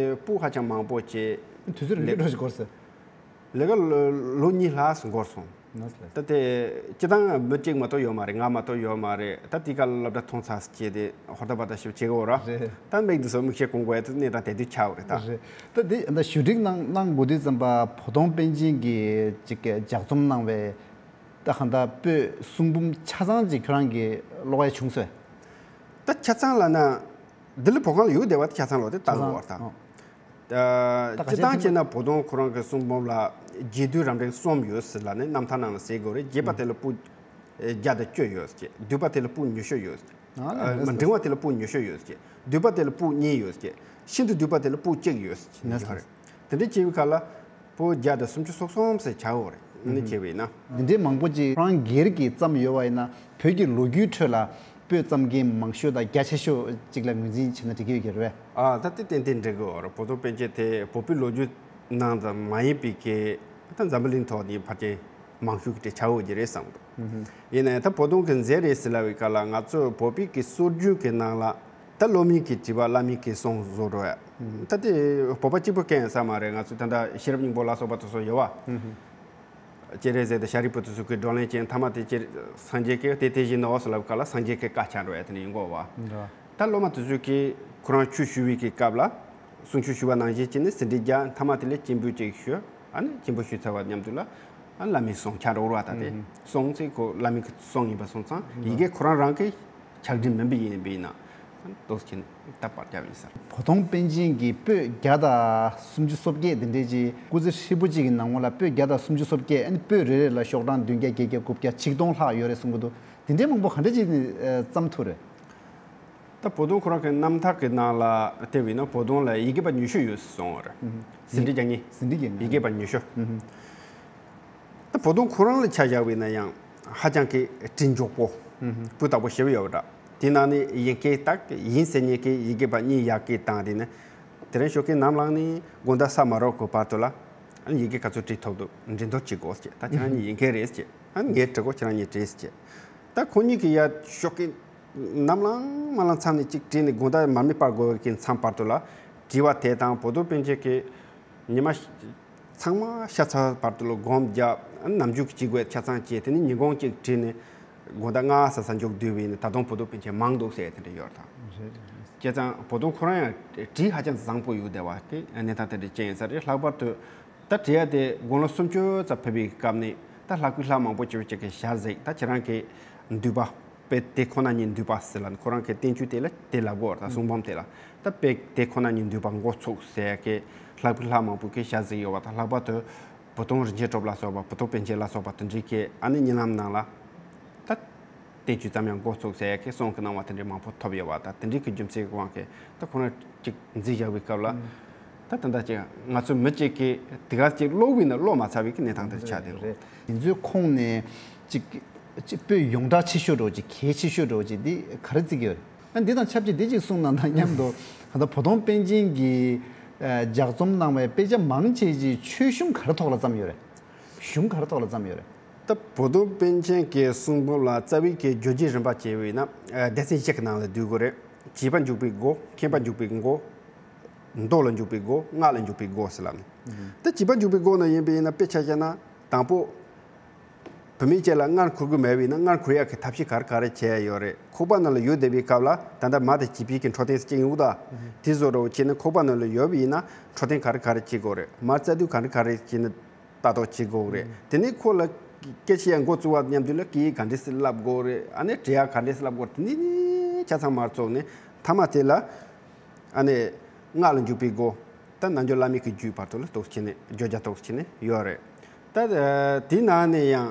པུས་ཧ་ཅང་མང་པོ་བྱས། དུས་ཚོད་རིང་པོ་འགྲོ་ཞིག་འགོར་སོང་། ལས་ཀ་ལོ་ལོ་གཉིས་ལྷག་འགོར་སོང་། ད་དེ་སྤྱི་བཏང་མི་གཅིག་མ་གཏོགས་ཡོད་མ་རེད། ང་མ་གཏོགས་ཡོད་མ་རེད། ད་དེ་ག་ལ་སློབ་གྲྭ་ཐོན་ཚར་བྱས་ཏེ་ཧོར་ད་བར་ད་ཞིབ་བྱེད་ཀྱི་འོ་ར། རེད། ད་མིག་འདི་ཚོ་མིག་ཤེལ་གོན་དགོས་ཡ་དེ་གནས་སྟངས་དེ་དུས་ཆགས་པ་རེད་ད། རེད། ད་དེ་ད་ཞུ་སྒྲིག་གནང་གནང་དགོས་དུས་ཙམ་པ་བོ་དོང་པཎ་ཆེན་གྱིས་ཅིག་ལྗགས་རྩོམ་གནང་བའི་ད་གང་ལྟར་པོད་གསུང་འབུམ་ཆ་ཚང་ཅིག་ཁྱོད་རང་གིས་ཀློག་ཡ་བྱུང་སོང་། ད་ཆ་ཚང་ལ་ན། ལྡི་ལི་བོད་ཁང་ལ་ཡོད་བསྡད་པ་དེ་ཆ་ཚང་ལོ་དེ་ལྟ་དགོས་བ་དང་། ད་སྤྱི་བཏང་བྱས་ན་བོ་དོང་ཁོ་རང་གི་གསུང་འབུམ་ལ་རྒྱས་བསྡུས་རམ་འདེགས་གསུམ་ཡོད་ཟེར་ལབ་ནས་རྣམ་ཐར་ནང་ལ་ཟེར་དགོས་རེད། རྒྱས་པ་དེ་ལ་པོད་བརྒྱ་དང་བཅུ་ཡོད་ཟེར། བསྡུས་པ་དེ་ལ་པོད་ཉི་ཤུ་ཡོད་ཟེར། མ་འབྲིང་བ་དེ་ལ་པོད་ཉི་ཤུ་ཡོད་ཟེར། བསྡུས་པ་དེ་ལ་པོད་གཉིས་ཡོད་ཟེར། ཤིན་ཏུ་བསྡུས་པ་དེ་ལ་པོད་གཅིག་ཡོད་ཟེར། དེ་འདྲ་བྱས་པའི་ཁ་ལ་པོད་བརྒྱ་དང་སུམ་ཅུ་སོ་གསུམ་ཟེར་བྱ་འོ་རེད། ནི་བྱས་པས་ན། འདི་འདྲའི་མང་པོ་ཅིག་རང་སྒེར་གྱིས་བརྩམས་ཡོད་པ་ཡིན་ན། བོད་ཀྱི་ལོ་རྒྱུས་ཁྲོད་ལ་པོད་བརྩམས་མཁན་མང་ཤོས་དང་རྒྱ་ཆེ་ཤོས་ཅིག་ལ་ངོས་འཛིན་བྱས་ན་འགྲིག་གི་ཡོད་ཀྱི་རེད་པས། ཨ། ད་དེ་ཏན་ཏན་འགྲིག་གི་ཡོད་རེད། བོ་དོང་པཎ་ཆེན་དེ་བོད་པའི་ལོ་རྒྱུས་ནང་དུ་མ་ཡིན་པའི་གི་ད་འཛམ་བུ་གླིང་ཐོག་ནས་ཕལ་ཆེར་མང་ཤོས་ཀྱི་གྲས་ཆགས་ཡོད་ཀྱི་རེད་བསམ་གི་འདུག་ཡིན་ནའི་ད་བོ་དོང་གི་མཛད་རེད་ཟེར་ལབ་པའི་སྐབས་ལ་ང་ཚོ་བོད་པའི་གི་སྲོལ་རྒྱུན་གྱི་ནང་ལ། ད་སློབ་མའི་གི་དྲི་བ་བླ་མའི་གི་གསུང་བཟོ་འགྲོ་ཡ། ད་དེ་བོད་པ་གཅིག་པུ་གང་ཡང་ས་མ་རེད། ང་ཚོ་ད་ལྟ་ཤེས་རབ་སྙིང་པོ་ལ་སོགས་པ་དེ་ཚོ་ཡོད་བ། སྤྱན་རས་གཟིགས་དང་ཤཱ་རིའི་བུ་དེ་ཚོ་གི་བགྲོ་གླེང་བྱས། མཐའ་མ་དེ་སྤྱིར་སངས་རྒྱས་ཀྱི་དེ་དེ་བཞིན་ནོ་ཟེར་ལབ་སྐབས་ལ་སངས་རྒྱས་ཀྱི་བཀའ་ཆགས་འགྲོ་ཡ་དེ་ནི་ཡིན་གོ་བ། ད་སློབ་མ་དེ་ཚོ་གིས་ཁོ་རང་ཆོས་ཞུ་བའི་གི་སྐབས་ལ་གསུང་ཆོས་ཞུ་བ་ནང་བཞིན་བྱས་ནས་ཟིན་བྲིས་རྒྱག་མཐའ་མ་དེ་ལ་སྤྱན་འབུལ་ཅིག་ཞུ། ཨ་ནི་སྤྱན་འབུལ་ཞུས་ཚར་བ་མཉམ་དུ་ལ། ཨ། བླ་མའི་གསུང་ཆ་རོགས་ར་ད་དེ། གསུང་ཚེ་ཁོ་བླ་མའི་གསུང་ཡིན་པ་སོང་ཙང་ཡི་གེ་ཁོ་རང་རང་གི་ཕྱག་བྲིས་མིན་པ་ཡིན་པས་ན། དོགས་ཀྱི་ད་པར་རྒྱབ་ཡིན་ས། བོ་དོང་པཎ་ཆེན་གྱི་པོད་བརྒྱ་དང་སུམ་ཅུ་སོ་བརྒྱད་དེ་འདྲའི་ཅིག་སྐུ་ཚེ་ཧྲིལ་པོ་གཅིག་གི་ནང་ལ་པོད་བརྒྱ་དང་སུམ་ཅུ་སོ་བརྒྱད། ཨ་ནི་པོད་རེ་རེ་ལ་ཤོག་གྲངས་བདུན་བརྒྱ་བརྒྱད་བརྒྱ་དགུ་བརྒྱ་ཆིག་སྟོང་ལྷག་ཡོད་རེད་གསུང་གི་འདུག་དེ་འདྲའི་མང་པོ་ག་འདྲ་ཅིག་ནས་བརྩམས་ཐུབ་རེད། ད་བོ་དོང་ཁོ་རང་གི་རྣམ་ཐར་གྱི་ནང་ལ་བལྟས་པ་ཡིན་ན་བོ་དོང་ལ་ཡི་གེ་པ་ཉི་ཤུ་ཡོད་གསུངས་པ་རེད། ཟིན་བྲིས་རྒྱག་མཁན། ཟིན་བྲིས་རྒྱག་མཁན། ཡི་གེ་པ་ཉི་ཤུ། ད་བོ་དོང་ཁོ་རང་ལ་ཆ་བཞག་པ་ཡིན་ན་ཡང་ཧ་ཅང་གི་བྲིས་མགྱོགས་པོ། སྤུས་དག་པོ་ཞེ་པོ་ཡོད་པ་འདྲ། དེ་ནང་ནས་ཡིན་མཁན་དག་ཡིན་ཟེར་མཁན་གྱི་ཡི་གེ་པ་གཉིས་ཡར་སྐད་བཏང་དེ་ནས། དེ་རིང་ཞོགས་ཀས་ནམ་ལངས་ནས་དགོང་དག་ས་མ་རོག་གི་བར་དུ་ལ། ཨ་ནི་ཡི་གེ་ག་ཚོད་བྲིས་ཐུབ་འདུག་འགྲེམས་སྟོན་བྱེད་དགོས་ཟེར། ད་ཁྱེད་རང་གཉིས་ཡིན་མཁན་རེད་ཟེར། ཨ་ནི་ངས་བྲི་གོ་ཁྱེད་རང་གཉིས་བྲིས་ཟེར། ད་ཁོ་གཉིས་ཀྱིས་ཡར་ཞོགས་ཀས་ནམ་ལངས་མ་ལངས་མཚམས་ནས་གཅིག་བྲིས་ནས་དགོང་དག་མར་མེ་སྤར་དགོས་ཀྱི་མཚམས་བར་དུ་ལ། དྲི་བ་དེ་དང་བོ་དོང་པཎ་ཆེན་གྱིས་ཉི་མ་ཚང་མ་ཤ་ཚ་བར་དུ་ལ་སྒོམ་རྒྱབ། ཨ་ནི་ནམ་རྒྱུན་གྱི་བྱེད་དགོས་ཆ་ཚང་བྱས། དེ་ནས་ཉིན་གུང་གཅིག་བྲིས་ནས་དགོང་དག་སྔ་ས་ས་མཇུག་བསྡུས་པ་ཡིན་ན་ད་དུང་བོ་དོང་པཎ་ཆེན་མང་འདུག་ཟེར་དེ་འདྲ་ཡོད་རེད་ད། བྱས་ཙང་བོ་དོང་ཁོ་རང་ཡང་བྲིས་ཧ་ཅང་བཟང་པོ་ཡོད་བསྡད་པ་དེ་གནས་སྟངས་དེ་འདྲ་ཅན་ཡིན་ས་རེད། ལྷག་པར་དུ་ད་བྲིས་ཡ་དེ་དགུང་ལོ་སུམ་ཅུ་ཙམ་ཕེབས་པའི་སྐབས་ནས་ད་ལྷག་པའི་ལྷག་མང་པོ་ཅིག་ཅིག་གི་ཞལ་གཟིགས། ད་ཁྱེད་རང་གི་འདུས་པ་དཔེ་དེ་ཁོ་ན་ཉིད་འདུས་པ་ཟེར་ལ། ཁོ་རང་གི་བསྟན་བཅོས་དེ་ལ་དེ་ལབ་དགོས་རེད་ད། གསུང་འབུམ་དེ་ལ་ད་དཔེ་དེ་ཁོ་ན་ཉིད་འདུས་པ་འགོ་ཚུགས་ཟེར་ཡ་གི་ལྷག་པའི་ལྷག་མང་པོ་གི་ཞལ་གཟིགས་ཡོད་པ་དང་། ལྷག་པར་དུ་བུ་སྟོན་རིན་ཆེན་གྲུབ་ལ་སོགས་པ། བུ་སྟོན་པཎ་ཆེན་ལ་སོགས་པ་དེ་འདྲའི་གི་ཨ་ནི་གཉིད་ལམ་ནང་ལ་ད་བསྟན་བཅོས་ཙམ་ཡང་འགོ་ཚུགས་ཟེར་ཡ་གི་གསུང་གི་གནང་བ་དེ་འདྲའི་མང་པོ་ཐོབ་ཡོད་པ་དང་། དེ་འདྲའི་གི་རྒྱུ་མཚན་གྱི་དབང་གིས་ད་ཁོ་རང་གཅིག་འཛིན་བཞག་པའི་སྐབས་ལ། ད་ད་ལྟ་ཅིག་ང་ཚོ་མི་གཅིག་གིས་དེ་ག་ཅིག་ཀློག་པ་ཡིན་ན་ཀློག་མ་ཚར་བའི་གི་གནས་སྟངས་དེར་ཆགས་བསྡད་ཡོད་རེད། དེ་ཚོའི་ཁོངས་ནས་ཅིག་ཅིག་དཔེ་ཡོངས་གྲགས་ཆེ་ཤོས་འདྲ་བོ་ཅིག་གལ་ཆེ་ཤོས་འདྲ་བོ་ཅིག་འདི་ག་རེ་བརྩི་གི་ཡོད་རེད། ཨ། འདི་དང་ཆབས་ཅིག་འདི་གཅིག་གསུངས་གནང་དང་མཉམ་དུ། ད་ལྟ་བོ་དོང་པཎ་ཆེན་གྱིས་ཨ་ལྗགས་རྩོམ་གནང་བའི་དཔེ་ཆ་མང་ཆེ་ཅིག་ཆོས་གཞུང་ག་རེ་ཐོག་ལ་བརྩམས་ཡོད་རེད། གཞུང་ག་རེ་ཐོག་ལ་བརྩམས་ཡོད་རེད། ད་བོ་དོང་པཎ་ཆེན་གྱི་གསུང་འབུམ་ལ་རྩ་བའི་གི་བརྗོད་བྱའི་རིམ་པ་བྱས་པ་ཡིན་ན། ཨ། སྡེ་ཚན་བཞི་གི་ནང་ལ་བསྡུ་དགོས་རེད། བྱེད་པ་འཇུག་པའི་སྒོ། མཁྱེན་པ་འཇུག་པའི་སྒོ། མདོ་ལ་འཇུག་པའི་སྒོ། སྔགས་ལ་འཇུག་པའི་སྒོ་ཟེར་ལབ་ནས། ད་བྱེད་པ་འཇུག་པའི་སྒོ་ནང་ཡིན་པ་ཡིན་ན་དཔེ་ཆ་བཞག་ན་དང་པོ། བུད་མེད་ཅིག་ལ་མངལ་འཁོར་དགོས་མེད་པ་ཡིན་ན་མངལ་འཁོར་ཡག་གི་ཐབས་ཤེས་ག་རེ་ག་རེ་བྱས་ཡོད་རེད། ཁོག་པ་ནང་ལ་ཡོད་བསྡད་པའི་སྐབས་ལ་ད་ལྟ་མ་དང་བྱིས་པའི་གི་འཕྲོད་བསྟེན་ཟེར་གྱི་ཡོད་ད། དེ་བཟོ་འདྲ་བོ་བྱས་ནས་ཁོག་པ་ནང་ལ་ཡོད་པ་ཡིན་ན་འཕྲོད་བསྟེན་ག་རེ་ག་རེ་བྱེད་དགོས་རེད། མར་རྩ་དུས་ག་རེ་ག་རེ་བྱས་ནས་ལྟ་རྟོག་བྱེད་དགོས་རེད། དེ་ནས་ཁོ་ལ་སྐད་ཆ་ཡང་འགོ་བཙུགས་པ་མཉམ་དུ་ལ་སྐད་ཡིག་ག་འདྲས་སེ་བསླབ་དགོས་རེད། ཨ་ནི་འབྲི་ཡག་ག་འདྲས་སེ་བསླབ་དགོས་རེད། དེ་ནས་ཆ་ཚང་མར་བཙུགས་ནས། ཐ་མ་དེ་ལ་ཨ་ནི་སྔགས་ལ་འཇུག་པའི་སྒོ། ད་རྣལ་འབྱོར་བླ་མེད་ཀྱི་རྒྱུད་བར་དུ་ལ་གཏོགས་བྱས་ནས་བརྗོད་བྱ་གཏོགས་བྱས་ནས་ཡོད་རེད། ད་དེའི་ནང་ནས་ཡང་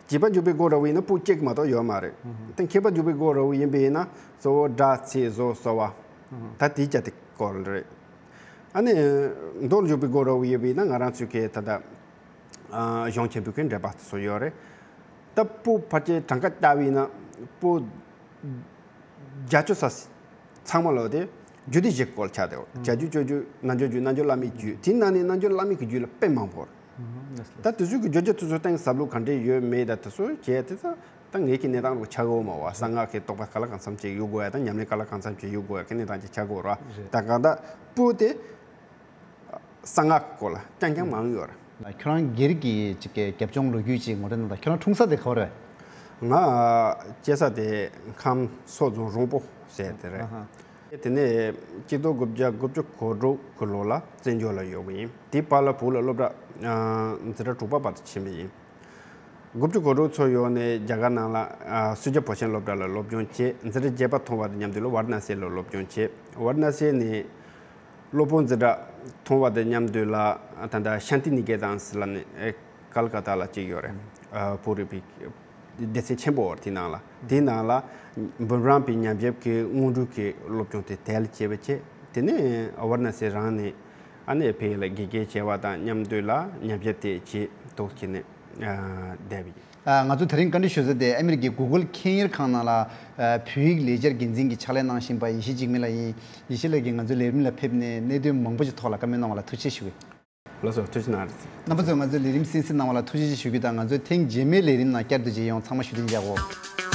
བྱེད་པ་འཇུག་པའི་སྒོ་ར་བ་ཡིན་ན་སྤུ་གཅིག་མ་གཏོགས་ཡོད་མ་རེད། དེ་མཁས་པ་འཇུག་པའི་སྒོ་ར་བ་ཡིན་པ་ཡིན་ན་གཙོ་བོ་སྒྲ་ཚིག་བཟོ་གསོ་བ། ད་དེའི་ཆ་དེ་སྐོར་རེད། ཨ་ནི་མདོ་ལ་འཇུག་པའི་སྒོ་ར་བ་ཡིན་པ་ཡིན་ན་ང་རང་ཚོའི་གི་ད་ལྟ་གཞུང་ཆེན་པོའི་གི་འགྲེལ་པ་དེ་ཚོ་ཡོད་རེད། ད་སྤུ་ཕལ་ཆེར་གྲངས་ཀ་བལྟ་བ་ཡིན་ན་སྤུ་བརྒྱད་ཅུ་ཙམ་ཚང་མ་ལོ་དེ་རྒྱུད་སྡེ་བཞིའི་སྐོར་ཆགས་བསྡད་ཡོད། བྱ་རྒྱུད་སྤྱོད་རྒྱུད་རྣལ་འབྱོར་རྒྱུད་རྣལ་འབྱོར་བླ་མེད་རྒྱུད། དེའི་ནང་ནས་རྣལ་འབྱོར་བླ་མེད་ཀྱི་རྒྱུད་ལ་དཔེ་མང་པོ་རེད། ད་དེ་ཚོའི་གི་བརྗོད་བྱ་དེ་ཚོ་གཏིང་ཟབ་ལོ་ག་འདྲས་ཡོད་མེད་ད་དེ་ཚོ་བྱས་དེ་ཚོ་ད་ངེད་ཀྱི་གནས་སྟངས་རུ་ཆགས་ཡོད་མ་བ། གསང་སྔགས་ཀྱི་རྟོགས་པ་ག་ལ་གང་འཚམ་ཅིག་ཡོད་དགོས་ཡ་ད་ཉམས་ལེན་ག་ལ་གང་འཚམ་ཅིག་ཡོད་དགོས་ཡ་གི་གནས་སྟངས་ཅིག་ཆགས་ཡོད་ར། ད་གང་ལྟར་སྤུ་དེ་གསང་སྔགས་སྐོར་ལ་རྐྱང་རྐྱང་མང་ཡོད་རེད། ཁྱོད་རང་སྒེར་གྱི་ཅིག་གི་རྒྱབ་ལྗོངས་ལོ་རྒྱུས་ཅིག་ངོ་སྤྲོད་གནང་དང་། ཁྱོད་རང་འཁྲུངས་ས་དེ་ག་བ་རེད། ང་སྐྱེས་ས་དེ་ཁམས་སོག་རྫོང་རོང་པོ་ཟེར་དེ་རེད། དེ་ནས་གཅིག་སྟོང་དགུ་བརྒྱ་དགུ་བཅུ་གོ་དྲུག་གི་ལོ་ལ་བཙན་བྱོལ་ལ་ཡོང་བ་ཡིན། དེའི་བར་ལ་བོད་ལ་སློབ་གྲྭ་འཛིན་གྲྭ་དྲུག་པ་བར་དུ་ཕྱིན་པ་ཡིན། དགུ་བཅུ་གོ་དྲུག་ཚུར་ཡོང་ནས་རྒྱ་གར་ནང་ལ་ཨ་སུ་ཇཱ་བོ་ཆེན་སློབ་གྲྭ་ལ་སློབ་སྦྱོང་བྱས། འཛིན་གྲྭ་བརྒྱད་པ་ཐོན་པ་དང་མཉམ་དུ་ལ་ཝཱ་ར་ཎ་སི་ལ་སློབ་སྦྱོང་བྱས། ཝཱ་ར་ཎ་སི་ནས་སློབ་དཔོན་འཛིན་གྲྭ་ཐོན་པ་དང་མཉམ་དུ་ལ་ད་ལྟ་ཤཱན་ཏི་ནི་ཀེ་ཏན་ཟེར་ལབ་ནས་ཨེ་ཀལ་ཀ་ཏ་ལ་གཅིག་ཡོད་རེད། ཨ་བོད་རིག་པའི་སྡེ་ཚན་ཆེན་པོ་ཡོད་རེད། དེ་ནང་ལ་དེ་ནང་ལ་འབུམ་རམས་པའི་ཉམས་ཞིབ་ཀྱི་སྔོན་འགྲོའི་གི་སློབ་སྦྱོང་དེ་དལ་བྱས་པ་བྱས། དེ་ནས་ཝཱ་ར་ཎ་སི་རང་ནས་ཨ་ནི་ཕ་གི་ལ་དགེ་རྒན་བྱས་པ་དང་མཉམ་དུ་ལ་ཉམས་ཞིབ་དེ་བྱས་ཐོག་བྱས་ནས་ཨ་བསྡད་པ་ཡིན། ཨ། ང་ཚོ་དེ་རིང་བཀའ་འདྲི་ཞུ་ས་དེ་ཨ་མི་རི་ཀའི་གུ་གལ་མཁྱེན་ཡུལ་ཁང་ནང་ལ་ཨ་བོད་ཡིག་ལེགས་སྦྱར་འགན་འཛིན་གྱི་ཕྱག་ལས་གནང་བཞིན་པ་ཡེ་ཤེས་འཇིགས་མེད་ལགས་ཡིན། ཡེ་ཤེས་ལགས་ཀྱིས་ང་ཚོའི་ལས་རིམ་ལ་ཕེབས་ནས་གནད་དོན་མང་པོ་ཞིག་ཐོག་ལ་བཀའ་མོལ་གནང་བ་ལ་ཐུགས་རྗེ་ཆེ་ཞུ་གི། ལགས་སོ། ཐུགས་རྗེ་གནང་། རྣམ་པ་ཚོས་ང་ཚོའི་ལས་རིམ་གསན་གཟིགས་གནང་བ་ལ་ཐུགས་རྗེ་ཆེ་ཞུ་རྒྱུ་དང་། ང་ཚོའི་ཐེངས་རྗེས་མའི་ལས་རིམ་ནང་བསྐྱར་དུ་མཇལ་ཡོང་། ཚང་མ་བཞུགས་གདན་འཇགས་གོ།